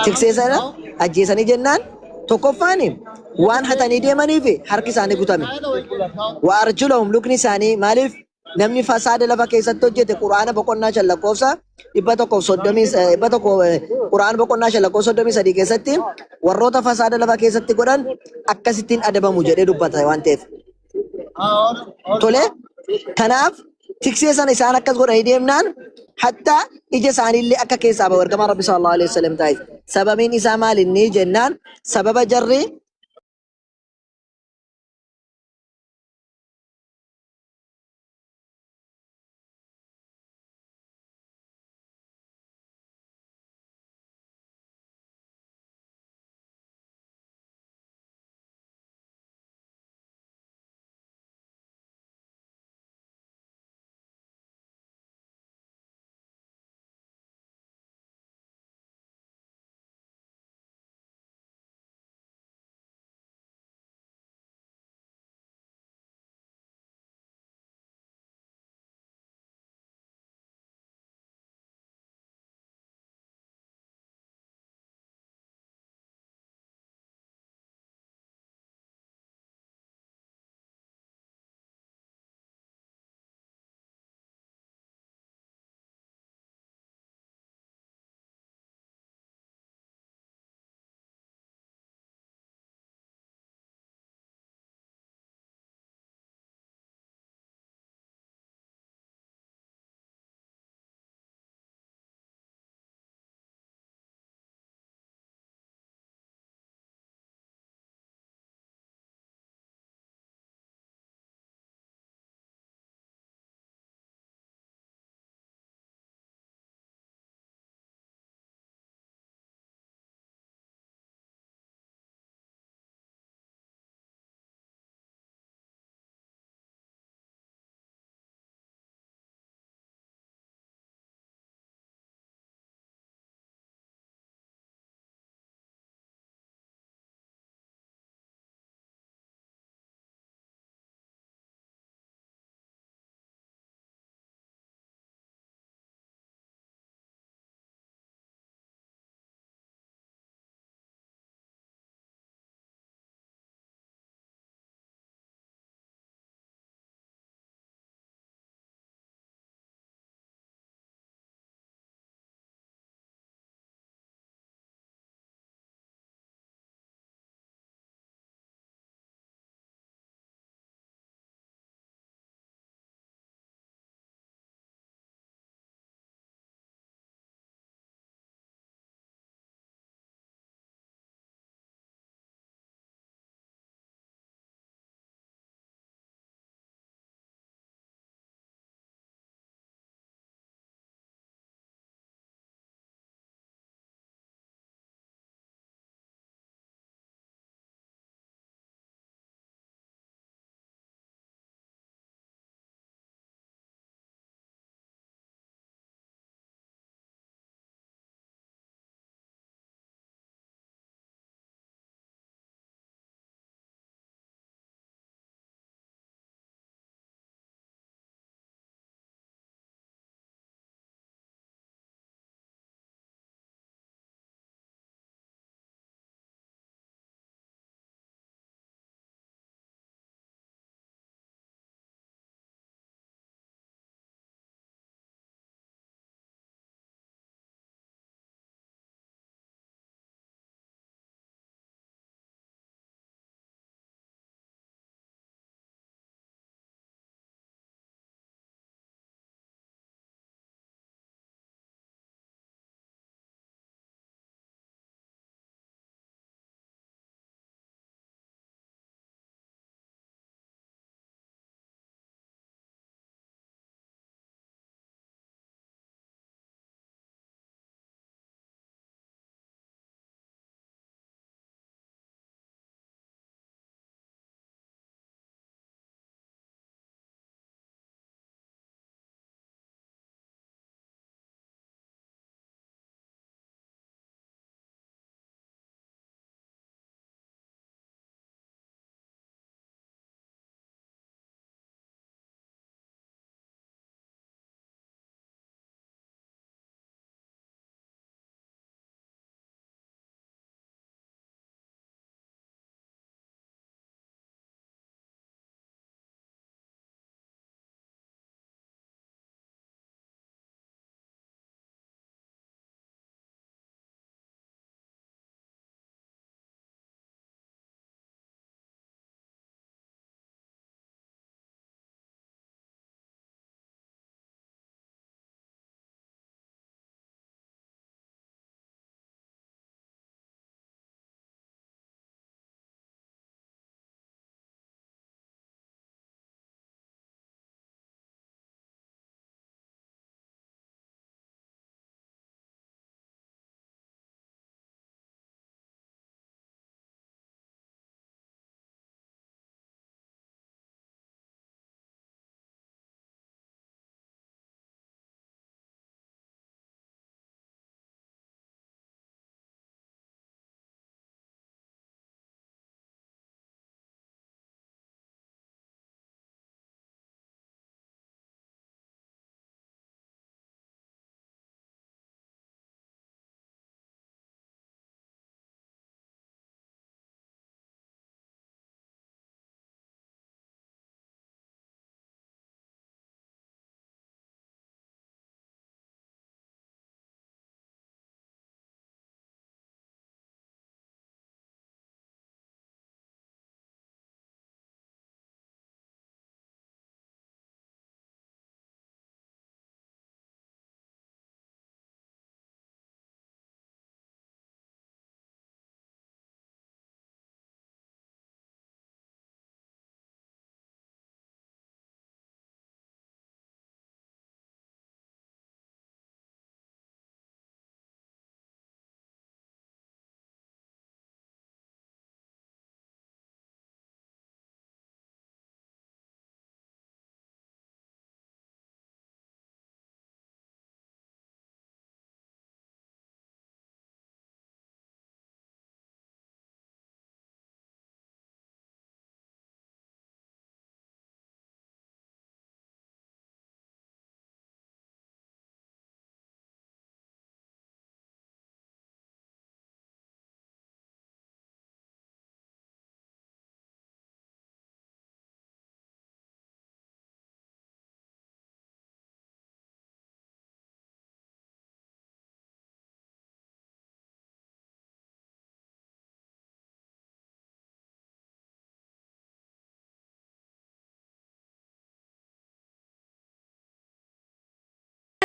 tiksee sana ajjeesanii jennaan tokkoffaan waan hatanii deemaniif harki isaanii kutame. Wa arjulahum lukni isaanii maaliif namni fasaada lafa keessatti hojjete Qur'aana boqonnaa 5 lakkoofsa 130 100 Qur'aana boqonnaa 5 lakkoofsa 33 keessatti warroota fasaada lafa keessatti godhan akkasittiin adabamu jedhee dubbata waan ta'eef. Tole kanaaf tiksee sana isaan akkas godhanii deemnaan hatta ija isaaniillee akka keessaa bahu ergamaan Rabbi sallallahu alaihi wasallam taasise. Sababiin isaa maal inni jennaan sababa jarri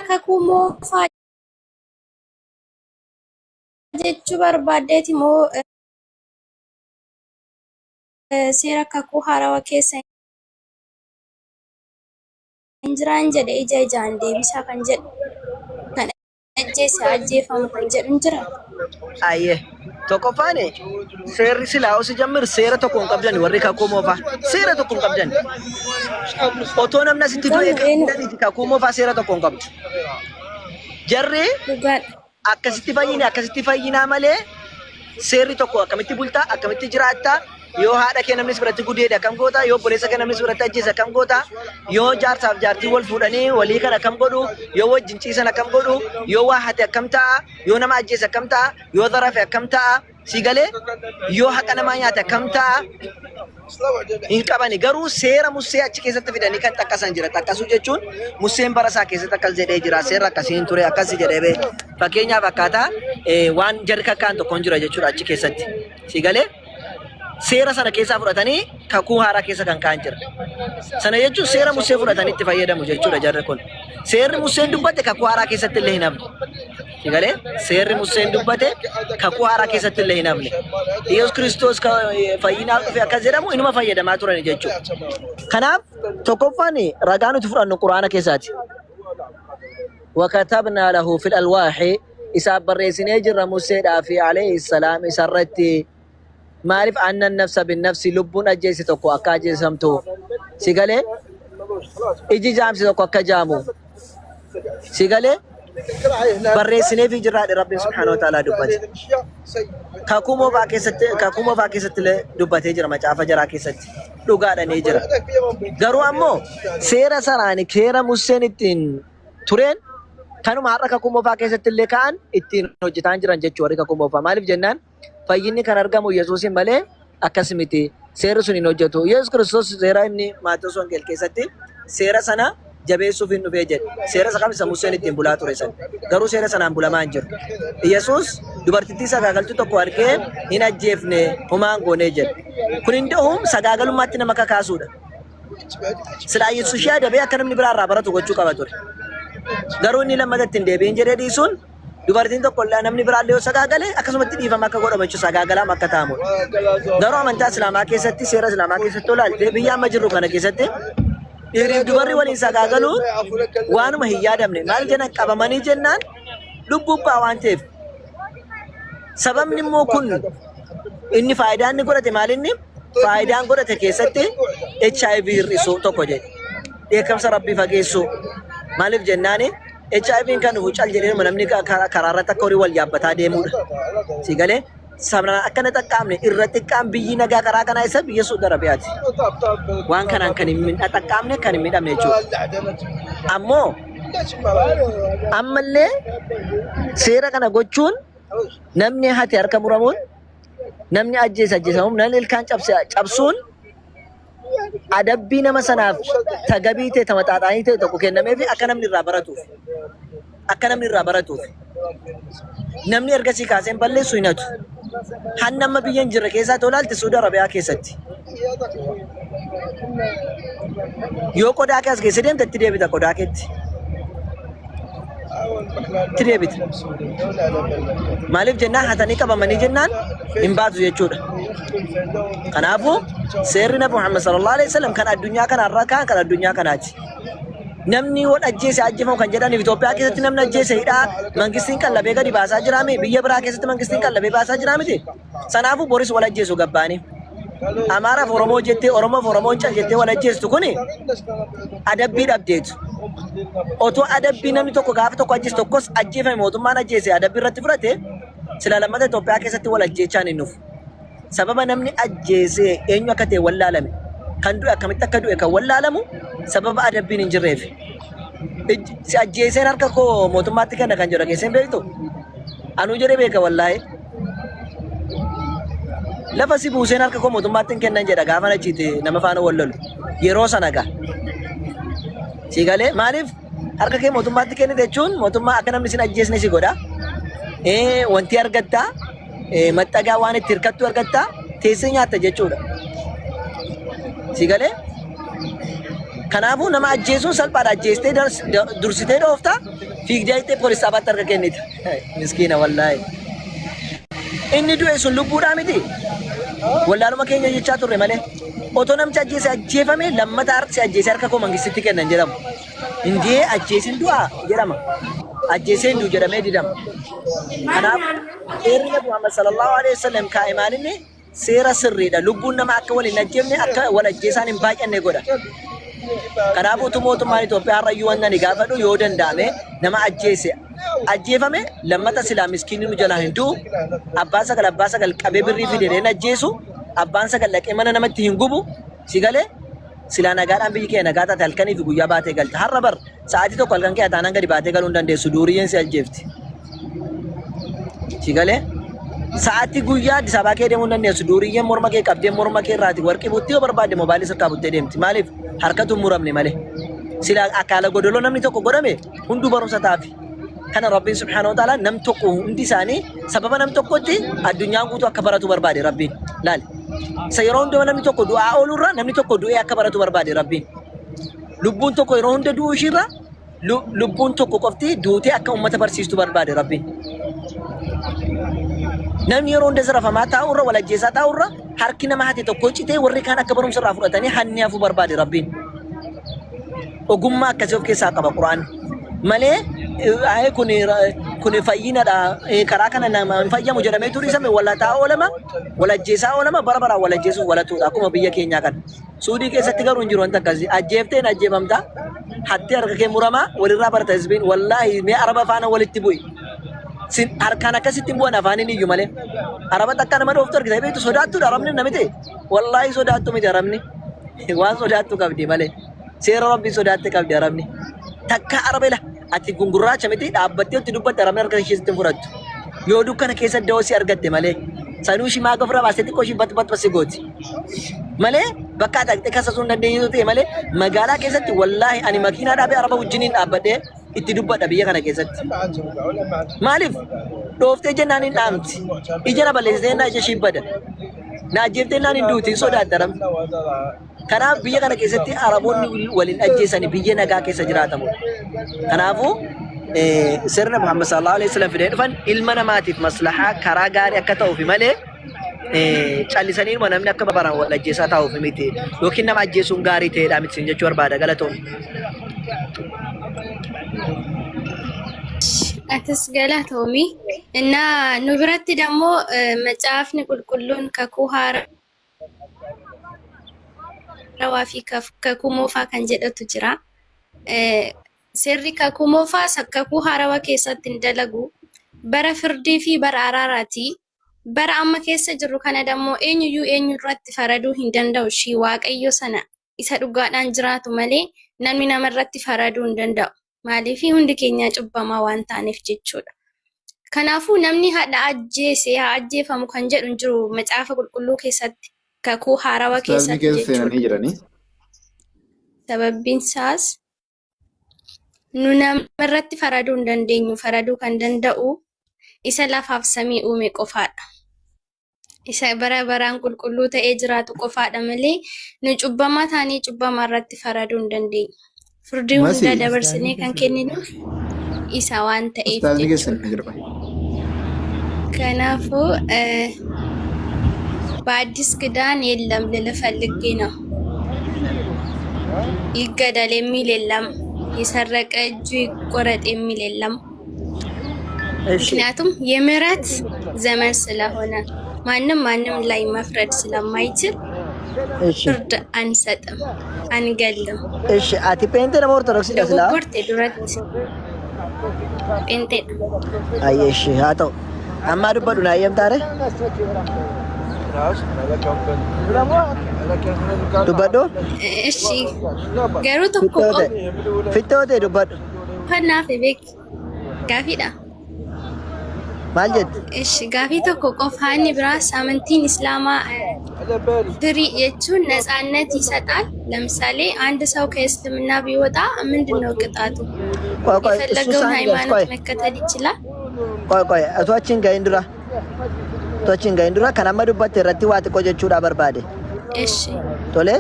kakuu moofaa jechuu barbaaddeeti moo seera kakuu haarawaa keessa hin jiraan jedhe ija ijaan deebisaa kan jedhu kan ajjeese ajjeefamu kan jedhu hin jira. Ayyee. Tokkoffaan seerri silaa osoo jammir seera tokko hin qabdan warri kakuu moofaa. Seera tokko hin qabdan. Otoo namni asitti du'e Qabnu eenyu? qabdaniiti kakuu moofaa seera tokko hin qabdu. Jarri Dhugaadha. Akkasitti fayyine akkasitti fayyinaa malee seerri tokko akkamitti bultaa akkamitti jiraattaa yoo haadha kee namni si biratti gudeede akkam goota yoo obboleessa kee namni si biratti ajjeese akkam goota yoo jaarsaaf jaartii wal fuudhanii walii kan akkam godhu yoo wajjin ciisan akkam godhu yoo waa hate akkam ta'a yoo nama ajjeese akkam ta'a yoo zarafe akkam ta'a si galee yoo haqa namaa nyaate akkam ta'a hin qabani. Garuu seera Mussee achi keessatti fidanii kan xaqqasan jira. Xaqqasuu jechuun Musseen bara isaa keessatti akkas jedhee jira. Seerri akkasii hin ture akkasi jedhee bee. Fakkeenyaaf akkaataa waan jarri kakkaan tokko hin jira jechuudha achi keessatti. Si galee seera sana keessaa fudhatanii kakuu haaraa keessa kan kaa'an jira. Sana jechuun seera Musee fudhatanii itti fayyadamu jechuudha jarri kun. Seerri Museen dubbate kakuu haaraa keessatti illee hin hafne. Si galee seerri Museen dubbate kakuu haaraa keessatti illee hin hafne. Yesuus Kiristoos fayyinaaf dhufe akkas jedhamu inuma fayyadamaa turan jechuudha. Kanaaf tokkoffaan ragaa nuti fudhannu Quraana keessaati. Wakatabnaa lahu fil alwaahi isaaf barreessinee jirra Museedhaa fi alayhi salaam isarratti Maaliif annan nafsa bin nafsi lubbuun ajjeese tokko akka ajjeesamtu si galee iji jaamse tokko akka jaamu si galee barreessineefii jirraadhe Rabbiin subhaanahu wa ta'aalaa dubbate. Kakuu moofaa keessatti kakuu moofaa keessatti illee dubbatee jira macaafa jaraa keessatti dhugaadhanii jira. Garuu ammoo seera sanaan seera Museen ittiin tureen kanuma har'a kakuu moofaa keessatti illee ka'an ittiin hojjetaan jiran jechuu warri kakuu moofaa. Maaliif jennaan fayyinni kan argamu Yesuusin malee akkas miti. Seerri sun hin hojjetu. Yesuus Kiristoos seera inni Maatewos Wangeel keessatti seera sana jabeessuuf hin dhufee jedhe. Seera isa kam isa Museen ittiin bulaa ture sana. Garuu seera sanaan bulamaa hin jiru. Yesuus dubartittii sagaagaltuu tokko argee hin ajjeefne homaa hin goonee jedhe. Kun hin da'uum sagaagalummaatti nama kakaasuudha. Silaa Yesuus ishee adabee akka namni biraa irraa baratu gochuu qaba ture. Garuu inni lammata ittiin deebi'in jedhee dhiisuun Dubartiin tokko illee namni biraallee yoo sagaagale akkasumatti dhiifama akka godhamu jechuudha sagaagalaam akka ta'amudha. Garuu amantaa Islaamaa keessatti seera Islaamaa keessatti olaalte biyya amma jirru kana keessatti dhiirriif dubarri waliin sagaagaluun waanuma hin yaadamne maal jennan qabamanii jennaan lubbuun ba'a waan ta'eef. Sababni immoo kun inni faayidaa inni godhate maal inni faayidaan godhate keessatti HIV hir'isuu tokko jedhe. Dheekkamsa Rabbii fageessuu maaliif jennaani HIVn kan dhufu cal jedhee namni karaa irratti akka horii wal yaabbataa deemudha. Si galee sabnaan akka na xaqqaamne irra xiqqaan biyyi nagaa karaa kanaa isa biyya Suudi Arabiyaati. Waan kanaan kan hin xaqqaamne kan hin miidhamne jechuudha. Ammoo ammallee seera kana gochuun namni hate harka muramuun namni ajjeese ajjeesamuun namni ilkaan cabse cabsuun adabbii nama sanaaf tagabii ta'e tamaxaaxaanii ta'e tokko kennameefi akka namni irraa baratuuf. Akka namni irraa baratuuf. Namni ergasii kaasee hin balleessu hin hatu. Hanna amma biyya hin jirre keessaa too ilaalte Suudi Arabiyaa keessatti. Yoo qodaa kee as keessa deemte itti deebita qodaa keetti. Itti deebita. Maaliif jennaan hatanii qabamanii jennaan hin baatu jechuudha. Kanaafuu seerri Nabi Muhammad sallallahu alaihi wasallam kan addunyaa kanarraa kaan kan addunyaa kanaati. Namni wal ajjeese ajjeefamu kan jedhaniif Itoophiyaa keessatti namni ajjeese hidhaa mangistiin qallabee gadi baasaa jiraami biyya biraa keessatti mangistiin qallabee baasaa jiraa miti. Sanaafuu boris wal ajjeesu gabbaanii. Amaaraaf Oromoo jettee Oromoof Oromoon cal jettee wal ajjeestu kuni adabbii dhabdeetu. Otoo adabbii namni tokko gaafa tokko ajjeese tokkos ajjeefame mootummaan ajjeese adabbii irratti fudhate sila lammata Itoophiyaa keessatti wal ajjeechaan hin dhufu. Sababa namni ajjeese eenyu akka ta'e wallaalame kan du'e akkamitti akka du'e kan wallaalamu sababa adabbiin hin jirreef. Si ajjeeseen harka koo mootummaatti kenna kan jedhu dhageesseen beektu? Anuu jedhee beeka wallaahi. Lafa si buuseen harka koo mootummaatti hin kennan jedha gaafa achiiti nama faana wal lolu. Yeroo sana gaa. Si galee maaliif harka kee mootummaatti kennite jechuun mootummaa akka namni sin ajjeesne si godha. Wanti argattaa maxxagaa waan itti hirkattu argattaa teessee nyaatta jechuudha. Si galee kanaafuu nama ajjeesuun salphaadha ajjeestee dursitee dhoofta. Fiigdee dhaqxee poolis xaabaatti harka kennita. Miskiina wallaahi. Inni du'e sun lubbuudhaa miti. Wallaaluma keenya jechaa turre malee. Otoo namicha ajjeese ajjeefame lammata harki ajjeese harka koo mangistitti kennan jedhamu. Indee ajjeesin du'aa jedhama. Ajjeesee hin du'u jedhamee didama. Kanaaf seerri Nabi Muhammad sallallahu alaihi wasallam kaa'e maalinni seera sirriidha. Lubbuun nama akka wal hin ajjeefne akka wal ajjeesaan hin baay'anne godha. Kanaaf utuu mootummaan Itoophiyaa har'ayyuu wanti ani gaafadhu yoo danda'ame nama ajjeese ajjeefame lammata silaa miskiinni nu jalaa hin du'u abbaa sagal abbaa sagal qabee birrii fide hin ajjeesu abbaan sagal dhaqee mana namatti hin gubu si galee silaa nagaadhaan biyyi kee nagaa taate halkanii fi guyyaa baatee galta. Har'a bar sa'aatii tokko halkan kee taanaan gadi baatee galuu hin dandeessu duuriyyeen si ajjeefti. Si galee sa'aatii guyyaa Addis Ababaa kee deemuu hin dandeessu duuriyyeen morma kee qabdee morma kee irraati warqii buttee yoo barbaadde moobaayilii sirkaa buttee deemti. Maaliif harkatu hin muramne malee. Silaa akaala godoloo namni tokko godhame hunduu barumsa ta'afi. Kana Rabbiin subhaanahu wa ta'ala nam tokko hundi isaanii sababa nam tokkotti addunyaan guutuu akka baratu barbaade Rabbiin. Laali. Isa yeroo hundumaa namni tokko du'aa oolurra namni tokko du'ee akka baratu barbaade Rabbiin. Lubbuun tokko yeroo hunda du'uu ishiirra lubbuun tokko qofti duutee akka uummata barsiistu barbaade Rabbiin. Namni yeroo hunda zarafamaa taa'urra wal ajjeesaa taa'urra harki nama hate tokko citee warri kaan akka barumsa irraa fudhatanii hanni hafuu barbaade Rabbiin. Ogummaa akkasii of keessaa qaba Qur'aanni. Malee ayee kun kun fayyinadha karaa kana nama hin fayyamu jedhamee turisame walataa oolama wal ajjeesaa oolama bara baraan wal ajjeesuuf walatuudha akkuma biyya keenyaa kana. Suudii keessatti garuu hin jiru wanta akkasii. Ajjeeftee hin ajjeefamta. Hattee harka kee muramaa walirraa barata hizbiin. Wallaahi mee araba faana walitti bu'i. Sin harkaan akkasitti hin bu'an afaaniin iyyu malee. Araba takka nama dhooftu argita beektu sodaattuudha arabni na miti. Wallaahi sodaattu miti arabni. Waan sodaattu qabdi malee. Seera rabbii sodaatte qabdi arabni. Takka araba ila ati gungurraacha miti dhaabbattee itti dubbatte arabni harka ishee sitti hin fudhattu. Yoo dukkana keessa da'oo si argatte malee. Sanuu ishii maaga ofirraa baastee xiqqoo ishii bat bat si gooti. Malee bakka ati dhaqxee kasasuu hin dandeenyetu ta'e malee magaalaa keessatti wallaahi ani makiinaa dhaabee araba wajjiniin dhaabbadhee itti dubbadha biyya kana keessatti. Maaliif dhooftee jennaan hin dhaamti. Ija na balleessitee jennaan ija ishii bada. Na ajjeeftee jennaan hin duuti hin sodaatti arabni. Kanaaf biyya kana keessatti Araboonni waliin ajjeesani biyya nagaa keessa jiraatamudha. Kanaafuu sirna Muhammad sallallahu alaihi wasallam fidee dhufan ilma namaatiif maslahaa karaa gaarii akka ta'uufi malee callisaniinuma namni akka baraan wal ajjeesaa taa'uuf miti yookiin nama ajjeesuun gaarii ta'edha miti sin jechuu barbaada galatoom. Atis galatoomi. Innaa nu biratti dammoo macaafni qulqulluun kakuu haaraa haarawaa fi kakuu moofaa kan jedhutu jira. Seerri kakuu moofaa kakuu haarawaa keessatti hin dalagu. Bara firdii fi bara araaraati. Bara amma keessa jirru kana dammoo eenyuyyuu eenyu irratti faraduu hin danda'u. Ishii Waaqayyo sana isa dhugaadhaan jiraatu malee namni nama irratti faraduu hin danda'u. Maaliif hundi keenyaa cubbamaa waan taaneef jechuudha. Kanaafuu namni hadha ajjeese haa ajjeefamu kan jedhu hin jiru macaafa qulqulluu keessatti kakuu haarawaa Ustaazni keessatti keessa jechuudha. seenanii jiranii. Sababbiin isaas nu nama irratti faraduu hin dandeenyu. Faraduu kan danda'u isa lafaaf samii uume qofaadha. Isa bara baraan qulqulluu ta'ee jiraatu qofaadha malee nu cubbamaa taanee cubbamaa irratti faraduu hin dandeenyu. Firdii Masi hunda dabarsinee kan kenninuuf isa waan ta'eef ustaazni keessa jechuudha. seenanii jira. Kanaafuu በአዲስ ኪዳን የለም ልልህ ፈልጌ ነው። ይገደል የሚል የለም። የሰረቀ እጁ ይቆረጥ የሚል የለም። እሺ ምክንያቱም የምህረት ዘመን ስለሆነ ማንም ማንም ላይ መፍረድ ስለማይችል እሺ ፍርድ አንሰጥም፣ አንገልም። እሺ ati peenxee nama ortodoksiidha silaa Dogoggorte duratti ጴንጤ Ayye እሺ haa ta'u ammaa dubbadhu naa eeyyamtaare dubbadhu እሺ garuu tokko fixxoo ta'e fixxoo ta'e dubbadhu qofa naaf beek gaafiidha. maal jette እሺ gaafii tokko qofa inni biraas amantiin islaamaa free jechuun ነፃነት ይሰጣል። ለምሳሌ አንድ ሰው ከእስልምና ቢወጣ ምንድን ነው ቅጣቱ? ቆይ ቆይ እሱ የፈለገውን ሳንደርስ ሃይማኖት ቆይ መከተል ይችላል? ቆይ ቆይ utuu achi hin gahin dura utuu achi hin gahin dura kan amma dubbatte irratti waa xiqqoo jechuudha barbaade እሺ tole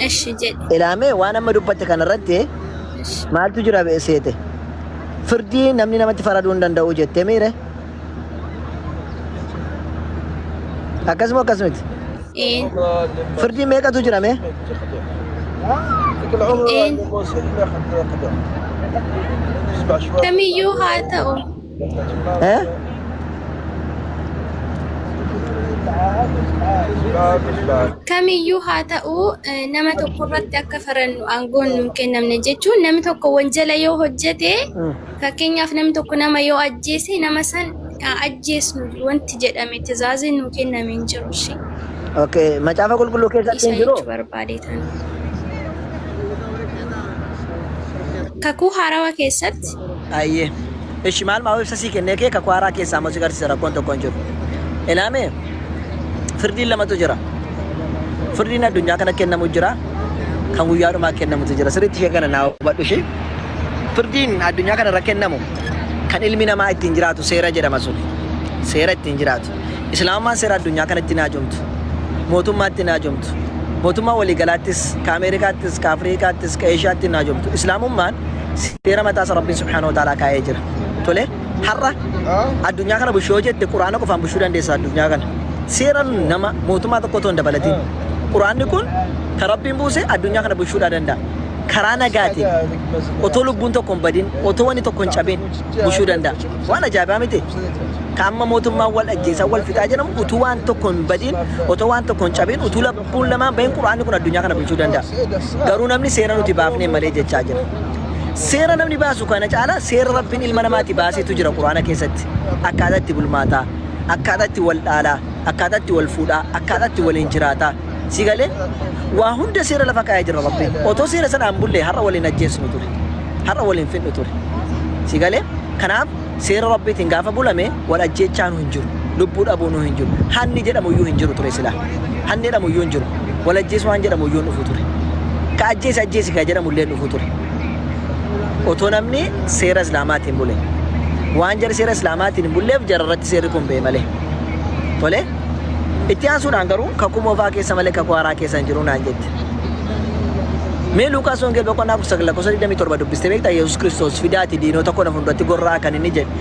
Eshi jedhi. Ilaamee waan amma dubbatte kanarratti Eshi. maaltu jira seete? Firdii namni namatti faraduu hin danda'u jettee miire? Akkasuma akkas miti. Een. Firdii meeqatu jira mee? Een. Kamiyyuu haa ta'u. Eh? Kamiyyuu haa ta'u nama tokko irratti akka farannu aangoon nuun kennamne jechuun namni tokko wanjala yoo hojjete fakkeenyaaf namni tokko nama yoo ajjeese nama san haa ajjeesnu wanti jedhame tizaaziin nuu kenname hin jiru ishee. Okay, macaafa qulqulluu keessatti Isa hin jiru? jechuu barbaadee tan. Kakuu haarawaa keessatti Ayyee. Ishi maal maa ibsa sii kennee kee kakuu haaraa keessaa immoo si garsiisa rakkoon tokko hin jiru. Ilaame firdiin lamatu jira. Firdiin addunyaa kana kennamu jira. Kan guyyaa dhumaa kennamutu jira. Sirriitti ishee kana naa hubadhu ishee. Firdiin addunyaa kana irra kennamu kan ilmi namaa ittiin jiraatu seera jedhama sun. Seera ittiin jiraatu. Islaamummaan seera addunyaa kanatti hin haajomtu. Mootummaatti hin haajomtu. Mootummaa waliigalaattis, ka Ameerikaattis, ka Afriikaattis, ka Eeshiyaatti hin haajomtu. Islaamummaan seera mataa isaa Rabbiin subhaanahu wa ta'aalaa kaa'ee jira. Tole, har'a addunyaa kana bulchuu yoo jette Qur'aana qofaan bulchuu dandeessa addunyaa kana. Seera nama mootummaa tokko otoo hin dabalatin. Qur'aanni kun kan Rabbiin buuse addunyaa kana bulchuudhaa danda'a. Karaa nagaatiin otoo lubbuun tokko hin badin, otoo wanni tokko hin cabin bulchuu danda'a. Waan ajaa'ibaa miti? Ka amma mootummaan wal ajjeesaa wal fixaa jedhamu utuu waan tokko hin badin, otoo waan tokko hin cabin, utuu lubbuun lamaan bahin Qur'aanni kun addunyaa kana bulchuu danda'a. Garuu namni seera nuti baafnee malee jechaa jira. Seera namni baasu kana caalaa seera Rabbiin ilma namaati baasetu jira Qur'aana keessatti. Akkaataa itti bulmaataa, akkaataa itti wal dhaalaa, akkaataa itti wal fuudhaa, akkaataa itti waliin jiraataa. Si galee waa hunda seera lafa kaa'ee jira Rabbiin. Otoo seera sanaan bullee har'a waliin ajjeesnu ture. Har'a waliin fidhu ture. Si galee kanaaf seera Rabbiitiin gaafa bulame wal ajjeechaanu hin jiru. Lubbuu dhabuunuu hin jiru. Hanni jedhamu iyyuu hin jiru ture silaa. Hanni jedhamu iyyuu hin jiru. Wal ajjeesu waan jedhamu iyyuu hin dhufu ture. Ka ajjeesi ajjeesi ka jedhamu illee hin dhufu ture. Otoo namni seera Islaamaatiin bule. Waan jarri seera Islaamaatiin hin bulleef jara irratti seerri kun ba'e malee. Tole. Itti aansuudhaan garuu kakuu moofaa keessa malee kakuu haaraa keessa hin jiru naan jette. Mee Luuqaas Wangeel boqonnaa 19 lakkoofsa 27 dubbistee beektaa Yesuus Kiristoos fidaati diinota koo na fuulduratti gorra'aa kan inni jedhe.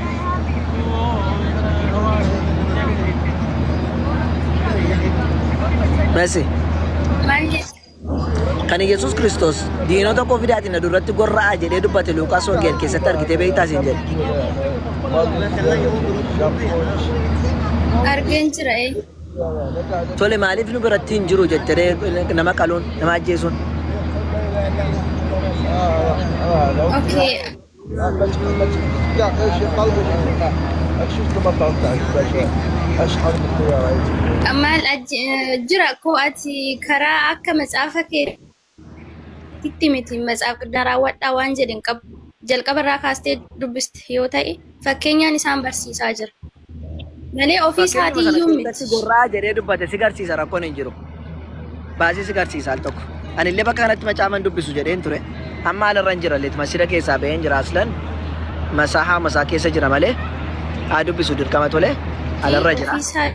Mesi. Maal jette? Kan Yesuus Kiristoos diinota koo fidaati na duratti gorra'aa jedhee dubbate Luuqaas Wangeel keessatti argitee beektaa siin jedhe. Argeen jira ee. Tole maaliif nu biratti hin jiru jettee nama qaluun nama ajjeesuun. Okay. Maal jira koo ati karaa akka macaafa keetitti miti macaafa quddaa raawwadhaa waan jedhe hin qabu. Jalqaba irraa kaastee dubbiste yoo ta'e fakkeenyaan isaan barsiisaa jira. Malee ofii Fakkeenyuma isaatii sana iyyuu miti. keessatti gorra'aa jedhee dubbate si garsiisa rakkoon hin jiru. Baasii si garsiisa al tokko. Ani illee bakka kanatti macaafan dubbisu jedheen ture. Amma alarra hin jira leet masjida keessaa ba'een jira aslan masahaa masaa keessa jira malee haa dubbisu dirqama tole alarra jira. Ofii isaa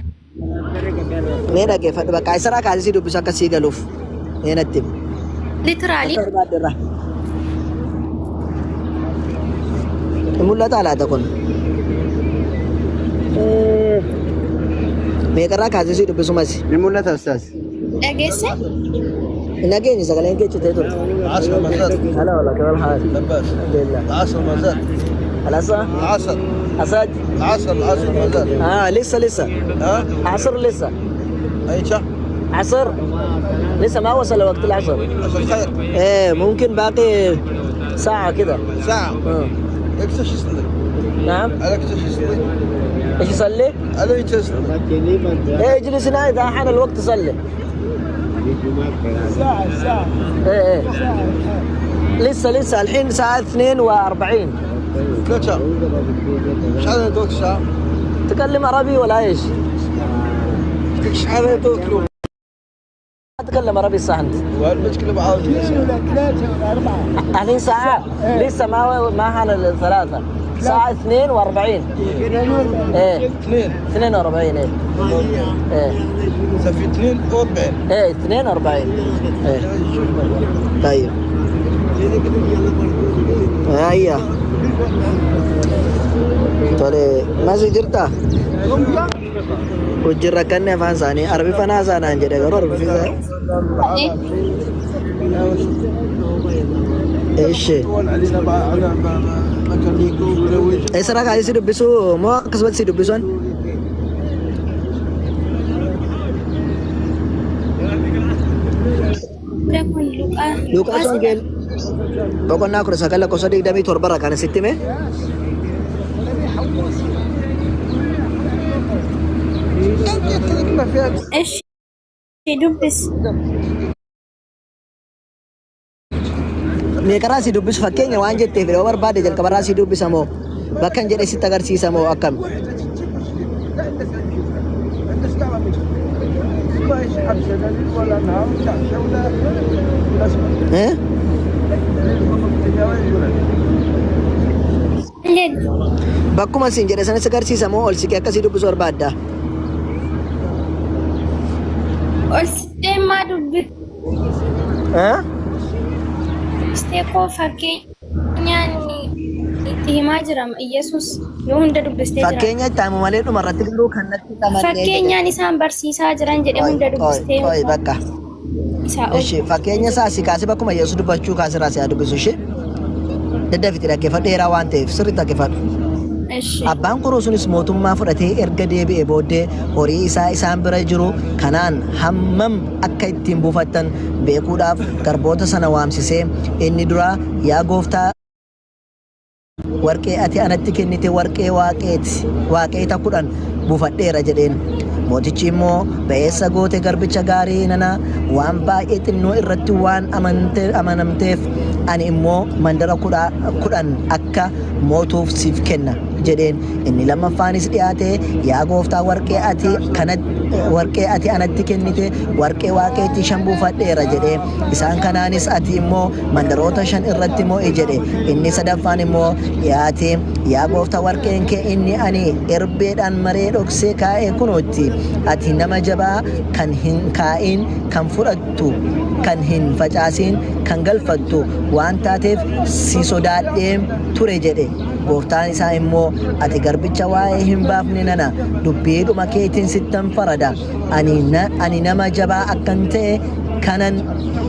Mee dhaggeeffadhu bakka isarraa kaasee si dubbisu akka sii galuuf. Mee natti himi. literally Akka barbaadde irraa. Hin mul'ataa laata kun? Meeqarraa kaasee si dubbisu masi? Ni mul'ata ustaaz. dhageesse. Hin dhageenye sagaleen kee citee turte. Hala wala kawal haal. Alhamdulillah. العصر عصر العصر ما زال اه لسه لسه ها عصر لسه اي شهر عصر لسه ما وصل وقت العصر عصر خير ايه ممكن باقي ساعة كده ساعة آه. اكتش يصلي نعم على اكتش يصلي ايش يصلي؟ على ايش يصلي ايه اجلس هنا اذا حان الوقت صلي ساعة ايه ايه لسه لسه الحين الساعة 42 ثلاثة شحال دوك الساعة تكلم عربي ولا ايش؟ شحال دوك تكلم عربي صح انت ما تكلم عربي الحين ساعة لسه ما حان الثلاثة الساعة 42. ايه 42. ايه ايه في 42. ايه 42. ايه طيب هيا tole masi jirta hojii rakkanne afaan isaanii arbi fanaa isaanaan jedhe garuu arbi Eshi. Eessarraa kaasee si dubbisu moo akkasumatti si dubbisuun? Kun Luqaa. Luqaas Wangeel boqonnaa 19 lakkoofsa 27 irraa kan sitti hime. Eshi dubbis. Meeqarraa si dubbisu fakkeenya waan jetteef yoo barbaade jalqabarraa si dubbisa moo bakka hin jedhe sitti agarsiisa moo akkam? Eh? Bakkuma siin jedhe sanis agarsiisa moo ol siqee akkasii dubbisu barbaadda? Ol siqee maa Eh? dubbistee koo fakkeenyaan itti himaa jira Iyyasuus yoo hunda dubbistee jira. Fakkeenya itti himu malee dhuma irratti garuu kan natti qamadnee jedhe. Fakkeenyaan isaan barsiisaa jiran jedhe hunda dubbistee Qoy bakka. isaa ol. Ishi fakkeenya isaa si kaasee bakkuma Yesuus dubbachuu kaasirraa si haa dubbisu ishee. Daddafiti dhaggeeffadhu dheeraa waan ta'eef sirriitti dhaggeeffadhu. Eshi. Abbaan koroo sunis mootummaa fudhatee erga deebi'ee booddee horii isaa isaan bira jiru kanaan hammam akka ittiin buufattan beekuudhaaf garboota sana waamsisee inni duraa yaa gooftaa warqee ati anatti kennite warqee waaqeeta 10 buufadheera jedheen. Mootichi immoo ba'eessa goote garbicha gaarii nana waan baay'ee xinnoo irratti waan amanamteef ani immoo mandara 10 akka mootuuf siif kenna jedheen. Inni lammaffaanis dhiyaate yaa gooftaa warqee ati anatti kennite warqee waaqeetti 5 buufadheera jedhee. Isaan kanaanis ati immoo mandaroota 5 irratti mo'i jedhe. Inni sadaffaan immoo dhiyaate yaa gooftaa warqeen kee inni ani erbeedhaan maree dhoksee kaa'e kunootti ati nama jabaa kan hin kaa'in kan fudhattu kan hin facaasin kan galfattu waan taateef si sodaadhee ture jedhe. Gooftaan isaa immoo ati garbicha waa'ee hin baafne nana dubbiidhuma keetiin sittan farada ani nama jabaa akkan ta'e kanan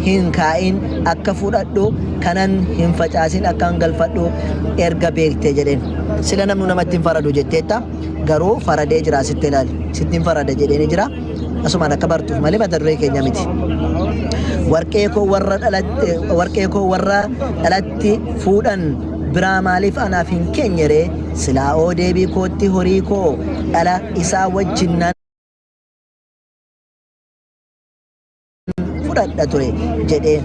hin kaa'in akka fudhadhu kanan hin facaasin akkan galfadhu erga beekte jedheen. Sila namni namatti hin faradu jetteetta garuu faradee jira sitti ilaali sitti hin farada jedheeni jira asumaan akka bartuuf malee mata duree keenya miti. Warqee koo warra dhalatte warqee koo warra dhalatti fuudhan biraa maaliif anaaf hin keenye ree silaa oo deebii kootti horii koo dhala isaa wajjin nan fudhadha ture jedhee.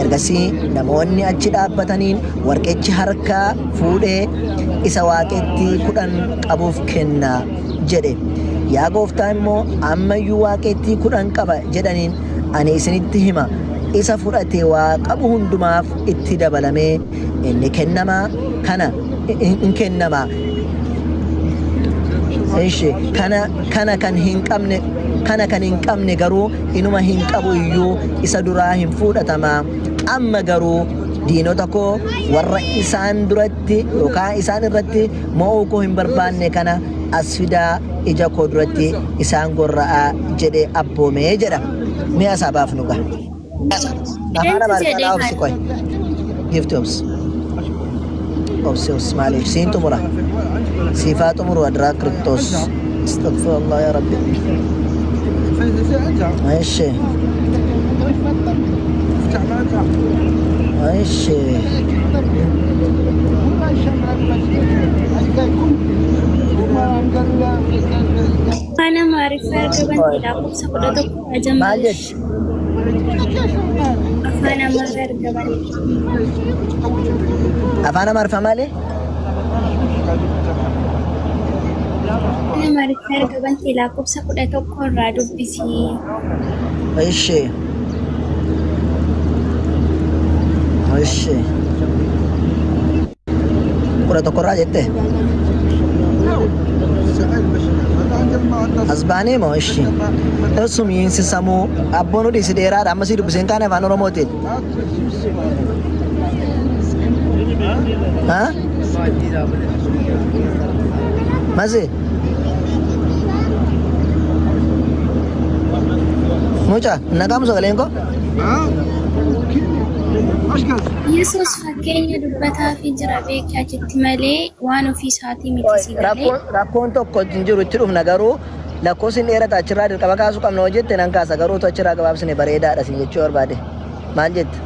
Ergasii namoonni achi dhaabbataniin warqichi harkaa fuudhee isa waaqeetti 10 qabuuf kenna jedhe. Yaa gooftaa immoo ammayyuu waaqeettii 10 qaba jedhaniin ani isinitti hima isa fudhate waa qabu hundumaaf itti dabalamee inni kennamaa kana in kennamaa. Ishi kana kan hin qabne kana kan hin qabne garuu inuma hin qabu iyyuu isa duraa hin fuudhatamaa. Amma garuu diinota koo warra isaan duratti yookaan isaan irratti mo'uu koo hin barbaanne kana as fidaa ija koo duratti isaan gorra'aa jedhee abboomee jedha. Mi'a isaa baafnu gaa. Afaan Amaariffaa obsi qoy. Gifti obsi. Obsi obsi maaliif siin xumura. Siifaa xumuru adiraa Kiristoos. Astagfirullah ya Rabbi. Eshi. Eshi. Afaan Amaariffaa erga bantee lakkoofsa 11 Maal jammaru. jechi? Afaan Amaaraa erga bantee. Afaan Amaariffaa maali? Afaan Amaariffaa erga bantee lakkoofsa 11 irraa dubbisi. Eshi. Eshi. 11 irraa jette? As baanee moo ishi? እሱም ይህን ሲሰሙ አቦኑ ዲስ dheeraadha amma si dubbiseen kaane afaan oromootiin. Ha? Masi? Mucaa naqaamu sagaleen koo? Yesuus fakkeenya dubbataafii jira beeki achitti malee waan ofii isaatii miti si galee. Rakkoon rakkoon tokko hin jiru itti dhufna garuu lakkoofsi hin dheerata achirraa dirqama kaasuu qabna hoo jette nan kaasa garuu utuu achirraa gabaabsine bareedaadha sin jechuu barbaade. Maal jette?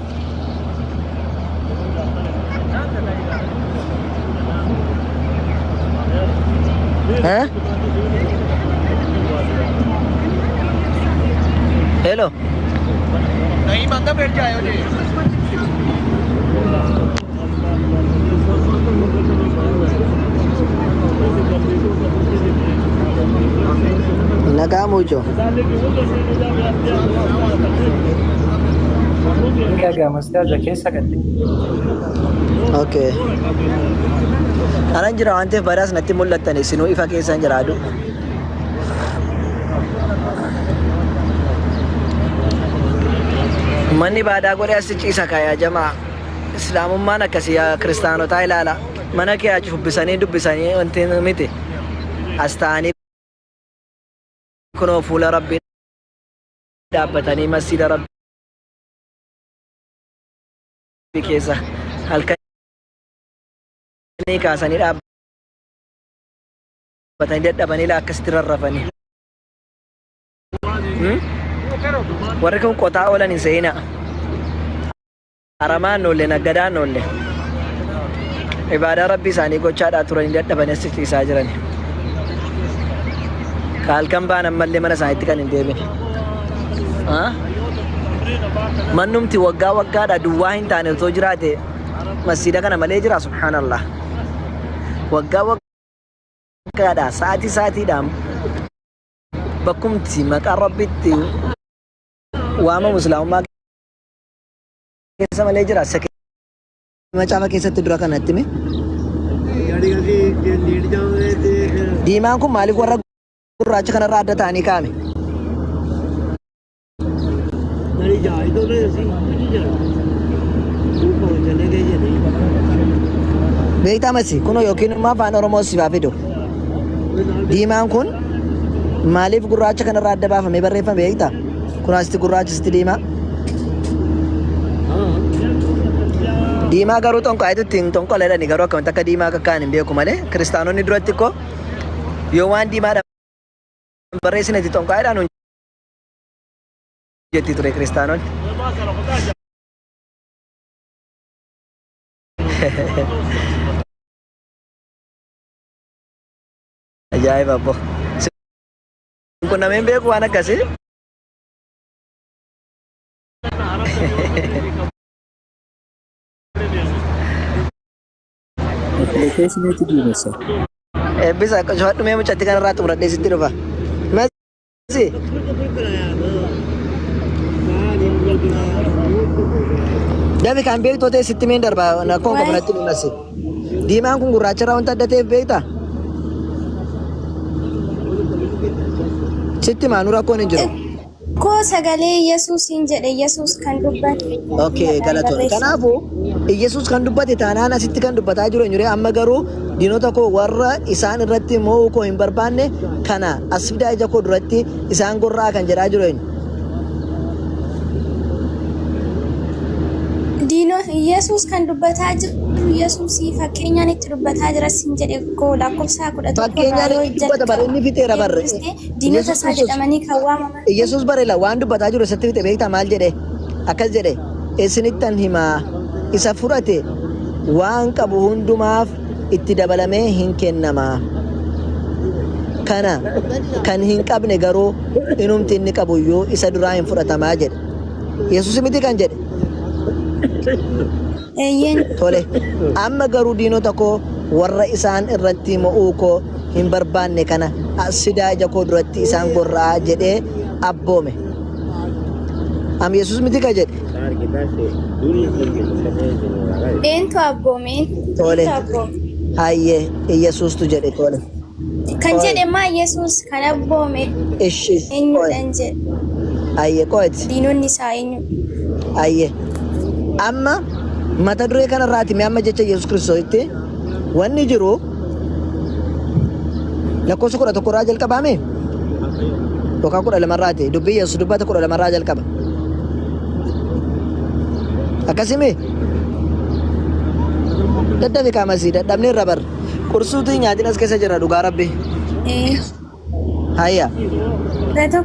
Eh? Hello. Nagaa mucoo. Dhaga'ama ustaaza keessa galte. Okay. Anan jira waan ta'eef badaas natti mul'attan isinuu ifa keessan jira aduu. Manni baadaa godhee as ciisa kaayaa jamaa. Islaamummaan akkasii yaa kiristaanotaa ilaala. Mana kee achi fubbisanii dubbisanii wanti miti. As ta'anii kunoo fuula rabbii dhaabbatanii masjiida rabbii keessa halkanii kaasanii dhaabbatanii dadhabanii laa akkasitti rarrafanii. Warri kun qotaa oolan hin se'ina. Aramaan noolle naggadaan noolle. Ibaadaa rabbii isaanii gochaadhaa turanii dadhabanii as ciciisaa jiran. Ka halkan ba'an ammallee mana isaaniitti kan hin deebine. Mannumti waggaa waggaadha duwwaa hin taane otoo jiraate masjiida kana malee jira subhaanallah. Waggaa waggaadha sa'aatii sa'aatiidhaan bakkumti maqaan rabbitti waamamu islaamummaa keessa malee jira. Macaafa keessatti dura kanatti hime. Diimaan kun maaliif warra gurraacha kanarraa adda ta'anii kaa'ame? Beektaa masi kunoo yookiin immoo afaan Oromoo siif haa fidu. Diimaan kun maaliif gurraacha kanarraa adda baafamee barreeffame beektaa? Kun asitti gurraacha asitti diimaa. Diimaa garuu xonqaayitu ittiin xonqola jedhani garuu akkamitti akka diimaa akka kaan hin beeku malee kiristaanonni duratti koo yoo waan diimaadhaan barreessine itti xonqaayiidhaan nuun jetti ture kiristaanonni. Ajaa'iba abbo. Kun nameen beeku waan akkasii. Appilikeeshiniitu duumessa. Eebbisa shofadhu mee mucatti kanarraa xumuradhee sitti dhufa. Masi. Dafi kan beektu ta'e sitti meen darba rakkoon qabu natti himi Masi. Diimaan kun gurraacharraa wanta adda ta'eef beektaa? Sitti maanuu rakkoon hin jiru. Koo sagalee Yesuusiin jedhe Yesuus kan dubbate Okay, jedhaan galatoon. barreesse. Kanaafuu Iyyasuus kan dubbate taanaan asitti kan dubbataa jiru eenyure amma garuu diinota koo warra isaan irratti mo'uu koo hin barbaanne kana as fidaa ija koo duratti isaan gorra'aa kan jedhaa jiru eenyu? Diino Yesuus kan dubbataa jiru Yesuusii fakkeenyaan itti dubbataa jira sin jedhe koo lakkoofsa 11 irraa Fakkeenyaan yoo itti dubbata bara inni fixeera barre. dubbiste diinota Yesuus isaa Kiristoos jedhamanii kan waamaman kun Yesuus barela waan dubbataa jiru isatti fixe beektaa maal jedhe? Akkas jedhe isinittan himaa isa fudhate waan qabu hundumaaf itti dabalamee hin kennama. Kana kan hin qabne garuu inumti inni qabu iyyuu isa duraa hin fudhatamaa jedhe. Yesuus miti kan jedhe. Eeyyeen. Tole, amma garuu diinota koo warra isaan irratti mo'uu koo hin barbaanne kana as fidaa ija koo duratti isaan gorra'aa jedhee abboome. Am Yesuus miti ka jedhe. Eentu abboome? Tole. Eentu abboome? Hayyee Iyyasuustu jedhe tole. Kan Qoy. jedhe maa Yesuus kan abboome Ishi. Qoy. eenyudhaan jedhe. Hayyee qoyiti. Diinonni isaa eenyu? Hayyee. Amma mata duree kanarraati mee amma jecha Yesuus Kiristoositti wanni jiru lakkoofsa 11 irraa jalqabaame yookaan 12 irraati dubbii Yesuus dubbate 12 irraa jalqaba. Akkasimi daddafi kaamasii dadhabnee irra bar qursuutii nyaatiin as keessa jira dhugaa rabbi. Eh, Hayya. 11.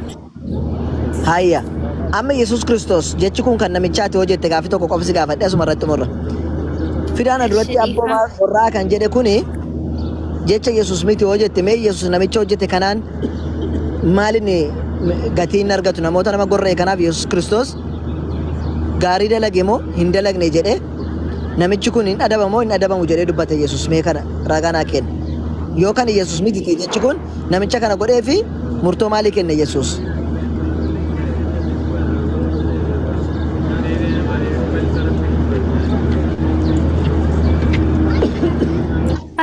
Hayya. Amma Yesuus Kiristoos jechi kun kan namichaati hoo jette gaaffii tokko qofa si gaafadhe asuma irratti xumurra. Fidaana duratti abboomaa gorraa kan jedhe kuni jecha Yesuus miti hoo jette mee Yesuus namicha hojjete kanaan maalin gatii hin argatu namoota nama gorra'e kanaaf Yesuus Kiristoos gaarii dalage moo hin dalagne jedhe namichi kun hin adabamoo hin adabamu jedhee dubbate Yesuus mee kana ragaa naa kenna. Yoo kan Yesuus miti ta'e jechi kun namicha kana godhee fi murtoo maalii kenne Yesuus?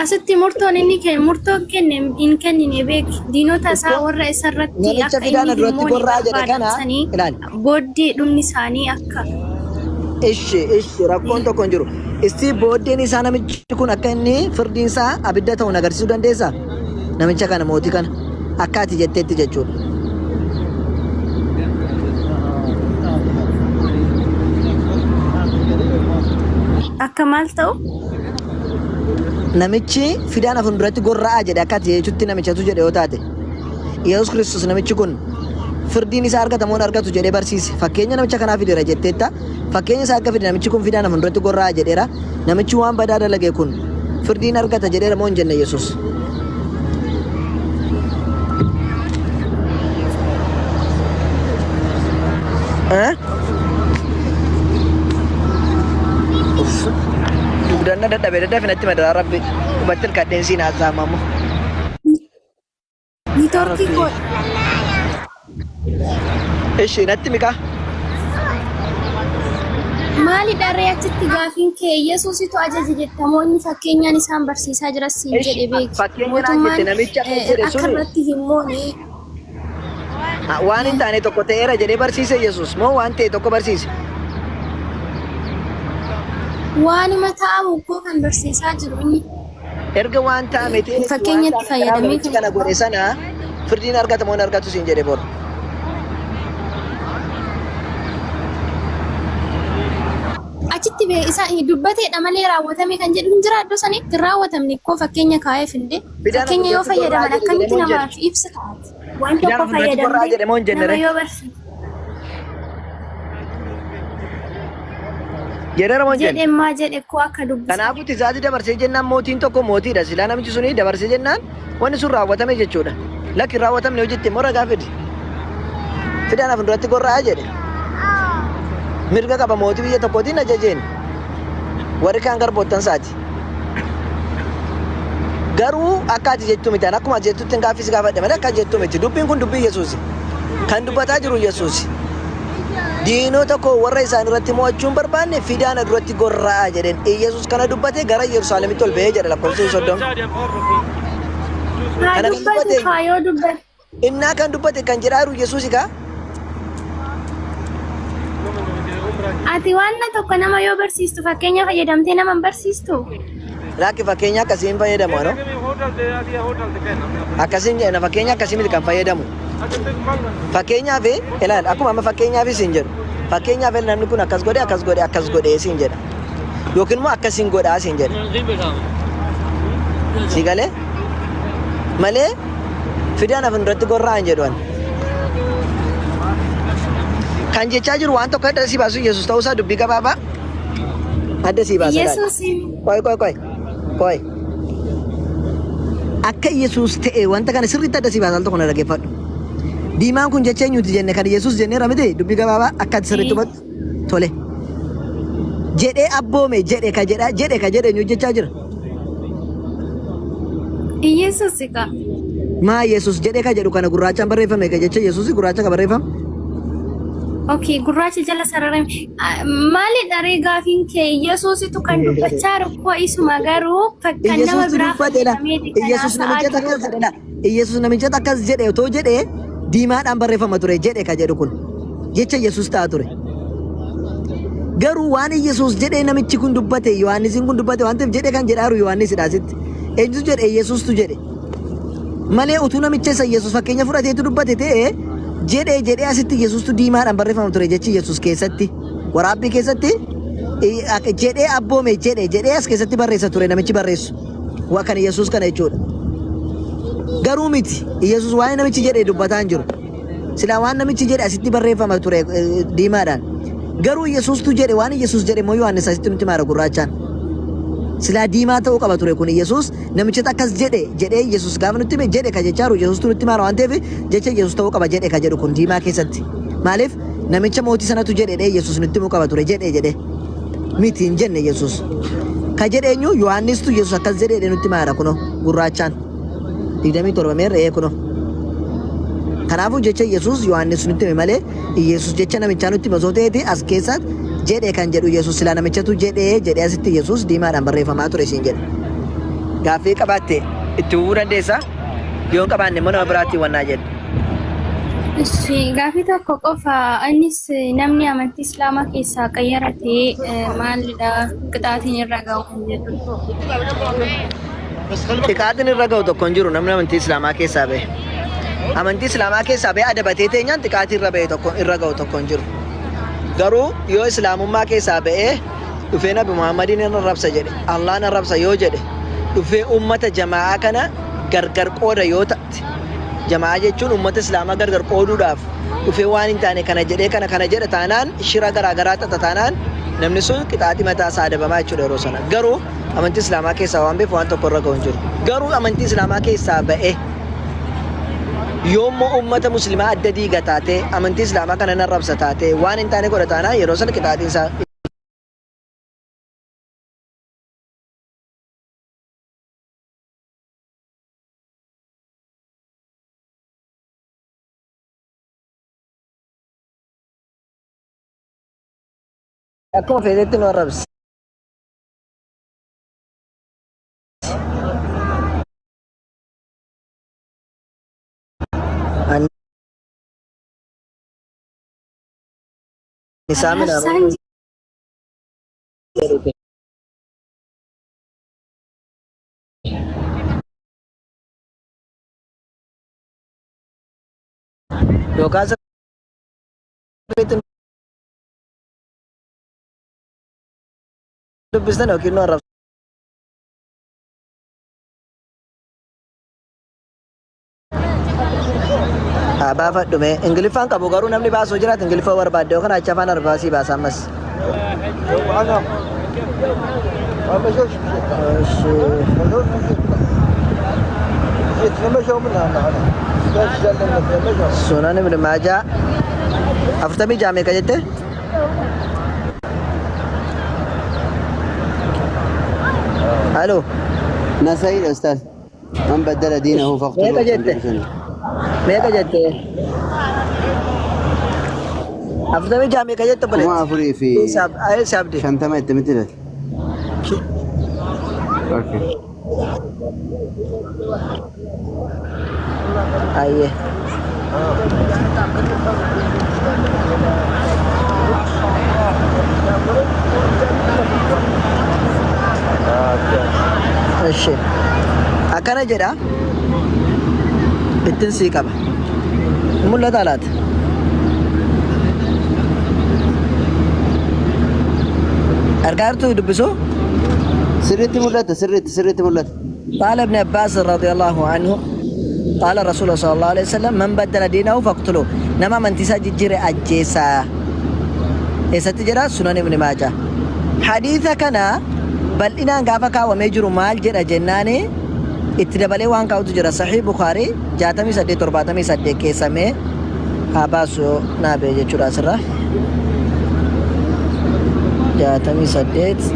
Asitti murtoon inni kenne murtoon kenne hin kennine beeki. Diinota isaa warra isa irratti Namicha akka fidaana inni hin duratti moone gorra'aa jedhe barbaadan kana sanii ilaali. booddee dhumni isaanii akka Ishi ishi rakkoon tokko hin jiru. Istii booddeen isaa namichi kun akka inni firdiin isaa abidda ta'u agarsiisuu dandeessaa? Namicha kana mootii kana akka ati jetteetti jechuudha. Akka maal ta'u? Namichi fidaan afur duratti gorra'aa jedhe akka ati jechutti namichatu jedhe yoo taate. Yesuus Kiristoos namichi kun firdiin isaa argata moo hin argatu jedhee barsiise. Fakkeenya namicha kanaa fideera jetteetta. Fakkeenya isaa akka fide namichi kun fidaan afur duratti gorra'aa jedheera. Namichi waan badaa dalage kun firdiin argata jedheera moo hin jenne Yesuus? Eh? Uff. Dugdanna dadhabe dadhabe natti madaraa rabbi. Dhumatti ilkadheen siin haasa'amamu. Niitoorkii koo Ishi natti miqaa. Maalidha ree achitti gaafiin kee Yesuusitu ajaje jetta moo inni fakkeenyaan isaan barsiisaa jira siin Ishi jedhe beeki. fakkeenya naan Mootummaan jette namichi akka jedhe akka suni irratti hin moone waan hin taane tokko ta'eera jedhee barsiise Yesuus moo waan ta'e tokko barsiise? Waanuma ta'amu koo kan barsiisaa jiru inni. Erga waan ta'ame ta'e waan Fakkeenyatti ta'ame kanaaf fayyadamee namichi kan kana godhe sana firdiin argata moo hin argatu siin jedhe bor. Achitti bee isa dubbateedha malee raawwatame kan jedhu hin jira iddoo sanitti hin raawwatamne koo fakkeenya kaa'eef illee Fidaan fakkeenya yoo fuulduratti gorra'aa fayyadaman jedhe akkamitti jedhe moo hin namaaf jedhe? ibsa taati waan Fidaan tokko fuulduratti gorra'aa fayyadamte jedhe moo hin jenne nama ree? yoo barsiifte Jedheera moo hin jenne? jedhe maa jedhe koo akka dubbisan. Kanaafuu tizaazii dabarsee jennaan mootiin tokko mootiidha. Silaa namichi suni dabarsee jennaan wanni sun raawwatame jechuudha. Lakki hin raawwatamne yoo jette immoo ragaa fidi. Fidaan afun duratti gorra'aa jedhe. Mirga qaba mootii biyya tokkootiin ajajeen. Warri kaan garboottan isaati. Garuu akka ati jettu miti. Ani akkuma ati jettutti hin gaaffii si gaafadhe malee akka ati jettu miti. Dubbiin kun dubbii Yesuusi. Kan dubbataa jiru Yesuusi. Diinota koo warra isaan irratti mo'achuu hin barbaanne fidaa na duratti gorra'aa jedheen. Iyyasuus kana dubbate gara Yerusaalemitti ol ba'ee jedha lakkoofsa 30. Haa Kana kan dubbatu dubbate kaa yoo dubbate. Innaa kan dubbate kan jedhaa jiru Yesuusi kaa. Ati waan tokko nama yoo barsiistu fakkeenya fayyadamtee nama hin barsiistu? Lakki fakkeenya akkasii hin fayyadamu anoo. Akkasiin jedhana fakkeenya akkasii miti kan fayyadamu. Fakkeenyaaf ilaal akkuma amma fakkeenyaaf siin jedhu. Fakkeenyaaf namni kun akkas godhe akkas godhe akkas godhe siin jedha. Yookiin immoo akkasiin godhaa siin jedha. Si galee? Malee fidaan afan duratti gorra'an jedhu ani. Kan jechaa jiru waan tokko adda si baasu Yesuus ta'uusaa dubbii gabaabaa adda si baasa laal. Yesuus Qoy qoy qoy qoy. Akka Yesuus ta'e wanta kana sirriitti adda si baasa al tokko na dhaggeeffadhu. Diimaan kun jecha eenyuti jenne kan Yesuus jenneera miti dubbii gabaabaa akka ati sirriitti hubattu tole. Jedhee abboome jedhe ka jedha jedhe ka jedhe eenyu jechaa jira. Yesuus ka. Maa Yesuus jedhee ka jedhu kana gurraachaan barreeffame ka jecha Yesuus gurraacha ka barreeffame. Okay, gurraacha jala sararame. Maalidha ree gaafiin kee? Yesuusitu kan dubbachaa jiru koo isuma garuu kan nama Iyyasuustu biraa dubbatedha. fayyadameeti kan Iyyasuus haasa'aa namichatu jiru. akkas jedhedha. Iyyasuus namichatu akkas jedhe otoo jedhe diimaadhaan barreeffama ture jedhe ka jedhu kun. Jecha Iyyasuus ta'a ture. Garuu waan Iyyasuus jedhee namichi kun dubbate Yohaannisiin kun dubbate waan ta'eef jedhe kan jedhaaru Yohaannisidha asitti. Eenyutu jedhe Iyyasuustu jedhe. Malee utuu namicha isa Yesuus fakkeenya fudhateetu dubbate ta'e jedhee jedhee asitti Yesuustu diimaadhaan barreeffama ture jechi Yesuus keessatti waraabbii keessatti jedhee abboome jedhe jedhee as keessatti barreessa ture namichi barreessu waa kan Yesuus kana jechuudha. Garuu miti Yesuus waa'ee namichi jedhe dubbataa hin jiru. Silaa waan namichi jedhe asitti barreeffama ture diimaadhaan. Garuu Yesuustu jedhe waan Yesuus jedhe immoo Yohaannis asitti nutti maara gurraachaan. Silaa diimaa ta'uu qaba ture kun Yesuus namichatu akkas jedhe jedhee Yesuus gaafa nutti hime jedhe ka jechaa jiru Yesuustu nutti himaa waan ta'eef jecha Yesuus ta'uu qaba jedhe ka jedhu kun diimaa keessatti. Maaliif namicha mootii sanatu jedhe jedhee Yesuus nutti himuu qaba ture jedhe jedhe miti hin jenne Yesuus. Ka jedhe eenyu Yohaannistu Yesuus akkas jedhe jedhee nutti himaa jira kunoo gurraachaan. 27 meerre ee kunoo. Kanaafuu jecha Yesuus Yohaannis nutti hime malee Yesuus jecha namichaa nutti hime osoo ta'eeti as keessa jedhe kan jedhu Yesuus silaa namichatu jedhe jedhee asitti Yesuus diimaadhaan barreeffamaa ture siin jedhe. Gaaffii qabaatte itti fufuu dandeessa. Yoo hin qabaanne immoo nama biraatti wannaa jedhe. Ishi gaaffii tokko qofa innis namni amantii Islaamaa keessaa qayyarate maalidha qixaatiin irra ga'u kan jedhudha. Xiqaatiin irra ga'u tokko hin jiru namni amantii Islaamaa keessaa bahe. Amantii Islaamaa keessaa bahee adabatee teenyaan xiqaatii irra bahe tokko irra ga'u tokko hin jiru. Garuu yoo Islaamummaa keessaa ba'ee dhufee Nabi Muhammadiin hin arrabsa jedhe, Allaahn arrabsa yoo jedhe, dhufee ummata jamaa'aa kana gargar qooda yoo ta'te, jamaa'aa jechuun ummata Islaamaa gargar qooduudhaaf dhufee waan hin taane kana jedhee kana kana jedha taanaan shira garaa garaa xaxa taanaan namni sun qixaaxii mataa isaa adabamaa jechuudha yeroo sana. Garuu amantii Islaamaa keessaa waan ba'eef waan tokko irra ga'u hin jiru. Garuu amantii Islaamaa keessaa ba'ee yoommoo ummata muslimaa adda diiga taatee amantii Islaamaa kana nan arrabsa taatee waan hin taane godha taanaan yeroo sana qixaaxiin isaa akkuma feetetti nu arrabsi. Annisaa Arrabsaan minaamin jedhute. Yookaan sirriitti dubbistan yookiin nu arrabsaa Haa baafadhu mee. Ingiliffaan qabu garuu namni baasuu jiraate Ingiliffa barbaadde yookaan achi afaan Arabaa sii baasa ammas. Sunan Ibn Maajaa 46 meeqa jette? Halo. Nasa'iidha ustaaz. Man baddala diinahu Meeqa faqtuluuhu kan jette? jedhu sani. Meeqa jette? 46 meeqa jette Kuma obboleetti? afurii fi Eessa abdi? shantama itti miti lati. Okay. Ayyee. Eshi. Akkana jedha. Ittin sii qaba. Mul'ata laata? Argaa jirtuu dubbisuu? Sirriitti mul'ata, sirriitti, sirriitti mul'ata. قال ابن عباس رضي الله عنه قال رسول الله صلى الله عليه وسلم من بدل دينه فاقتلوه نما من تسا ججير أجيسا eessatti jedha sunan ibn maaja hadiisa kana bal'inaan gaafa kaawwamee jiru maal jedha jennaani itti dabalee waan kaa'utu jira sahih bukaarii 68 78 keessamee haa baasu naa bee jechuudha asirra 68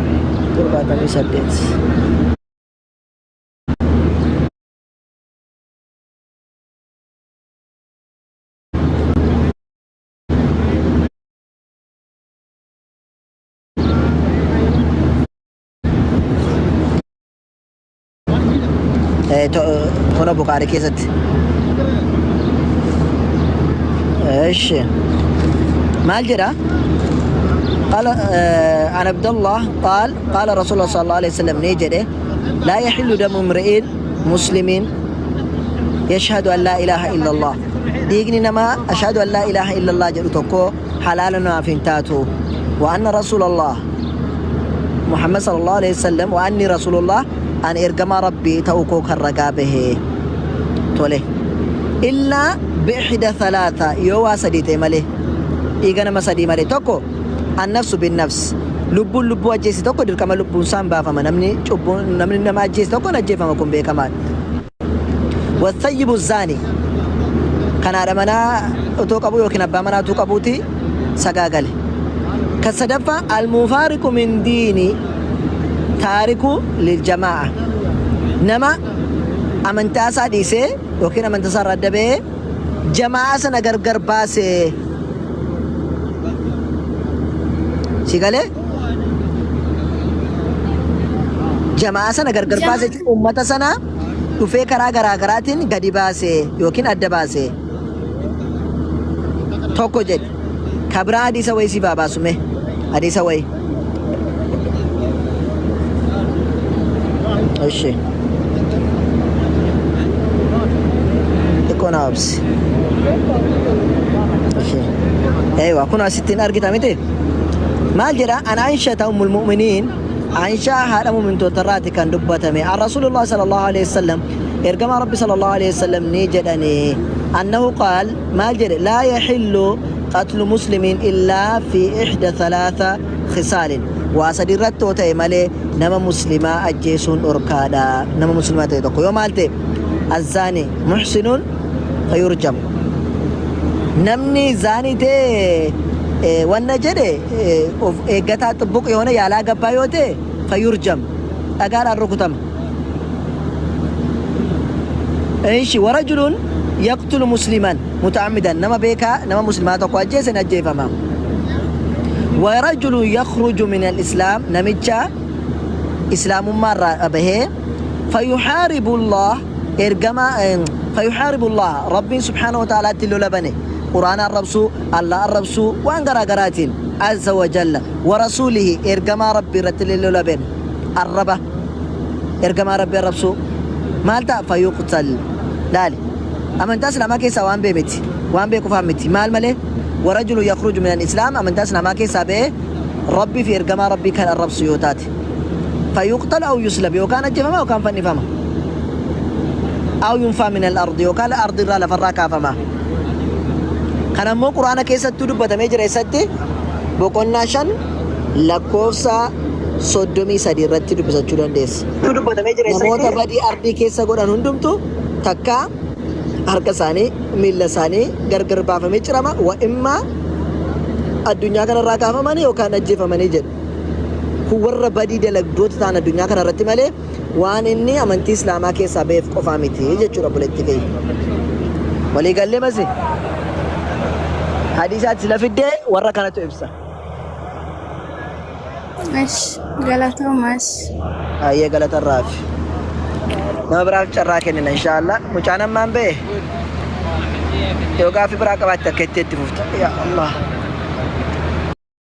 78 Kuna Bukaarii keessatti. Eshi. Maal jedha? قال عن عبد الله قال قال رسول الله صلى الله عليه وسلم نيجده لا يحل دم امرئ مسلم يشهد أن لا إله إلا الله dhiigni nama أشهد أن لا إله إلا الله jedhu tokko halaala naaf hin taatu وأن رسول الله محمد صلى الله عليه وسلم وأني رسول الله an ergamaa Rabbii ta'uu koo kan ragaa bahe tole إلا بإحدى ثلاث yoo waa sadii ta'e malee, dhiiga nama sadii malee. Tokko, النفس بالنفس, lubbuun lubbuu ajjeese tokko dirqama lubbuun isaan baafama. Namni cubbuun namni nama ajjeese tokko hin ajjeefama, kun beekamaadha. والثيب الزاني, kan haadha manaa otoo qabu yookiin abbaa manaa utuu qabuuti sagaagale. Kan sadaffaa, المفارق من دين تارك للجماعة, nama amantaa isaa dhiisee yookiin amantaa isaa irraa adda ba'ee jamaa sana gargar baasee. Si galee? Jamaa sana gargar baase jechuun uummata sana dhufee karaa garaa garaatiin gadi baasee yookiin adda baasee tokko jedhe. Kabraa hadiisa wayii siif haa baasu. Mee hadiisa wayii. እሺ, xiqqoo naa obsi. እሺ, ايوه, kun asittiin argita miti? Maal jedha? عن عائشة أم المؤمنين, Aishaa haadha mu'mintoota irraati kan dubbatame, عن رسول الله صلى الله عليه وسلم, ergamaa Rabbi صلى الله عليه وسلم ni jedhani, أنه قال, maal jedhe? لا يحل قتل مسلم إلا في إحدى ثلاث خصال, waa sadi irratti yoo ta'e malee nama muslimaa ajjeesuun dhorkaadha. Nama muslimaa ta'e tokko yoo maal ta'e? الزاني المحصن فيرجم, namni zaanii ta'e wanna jedhe of eeggataa ጥቡቅ የሆነ ያላገባ yoo ta'e, فيرجم, dhagaadhaan rukutama. እሺ, ورجل يقتل مسلما متعمدا, nama beekaa nama muslimaa tokko ajjeese ni ajjeefama. ورجل يخرج من الإسلام, namicha islaamummaa irraa bahee, فيحارب الله, ergama, فيحارب الله, Rabbiin سبحانه وتعالى tti lola bane, quraana arrabsuu, Allah arrabsuu, waan garaa garaatiin, عز وجل ورسوله, ergamaa Rabbii irratti lola bane, arraba ergamaa Rabbii arrabsuu, maal ta'a? فيقتل. Laali, amantaa islaamaa keessaa waan bee miti, waan beekuufaan miti. Maal malee? ورجل يخرج من الإسلام, amantaa islaamaa keessaa ba'ee Rabbii fi ergamaa Rabbii kan arrabsu yoo taate, فيقتل أو يصلب, yookaan ajjeefama yookaan fannifama, أو ينفى من الأرض, yookaan ardi irraa lafarraa kaafama. Kan ammoo quraana keessattuu dubbatamee jira. Eessatti? Boqonnaa 5 lakkoofsa 33 irratti dubbisachuu dandeessa. Namoota badii ardii keessa godhan hundumtu takka harka isaanii miilla isaanii gargar baafamee cirama, wa immaa addunyaa kanarraa kaafamanii yookaan ajjeefamanii jedhu. Kun warra badii dalagdoota ta'an addunyaa kana irratti malee waan inni amantii islaamaa keessaa ba'eef qofaa miti jechuudha. Buletti kee walii gallee masi hadiisaatti sila fiddee warra kanatu ibsa. እሺ, galatoomaas. Ayyee, galatarraafi. Nama biraaf carraa kennina inshaallah. Mucaan ammaan ba'e yoo gaaffii biraa qabaatte akka itti itti fufta. Yaa Allah.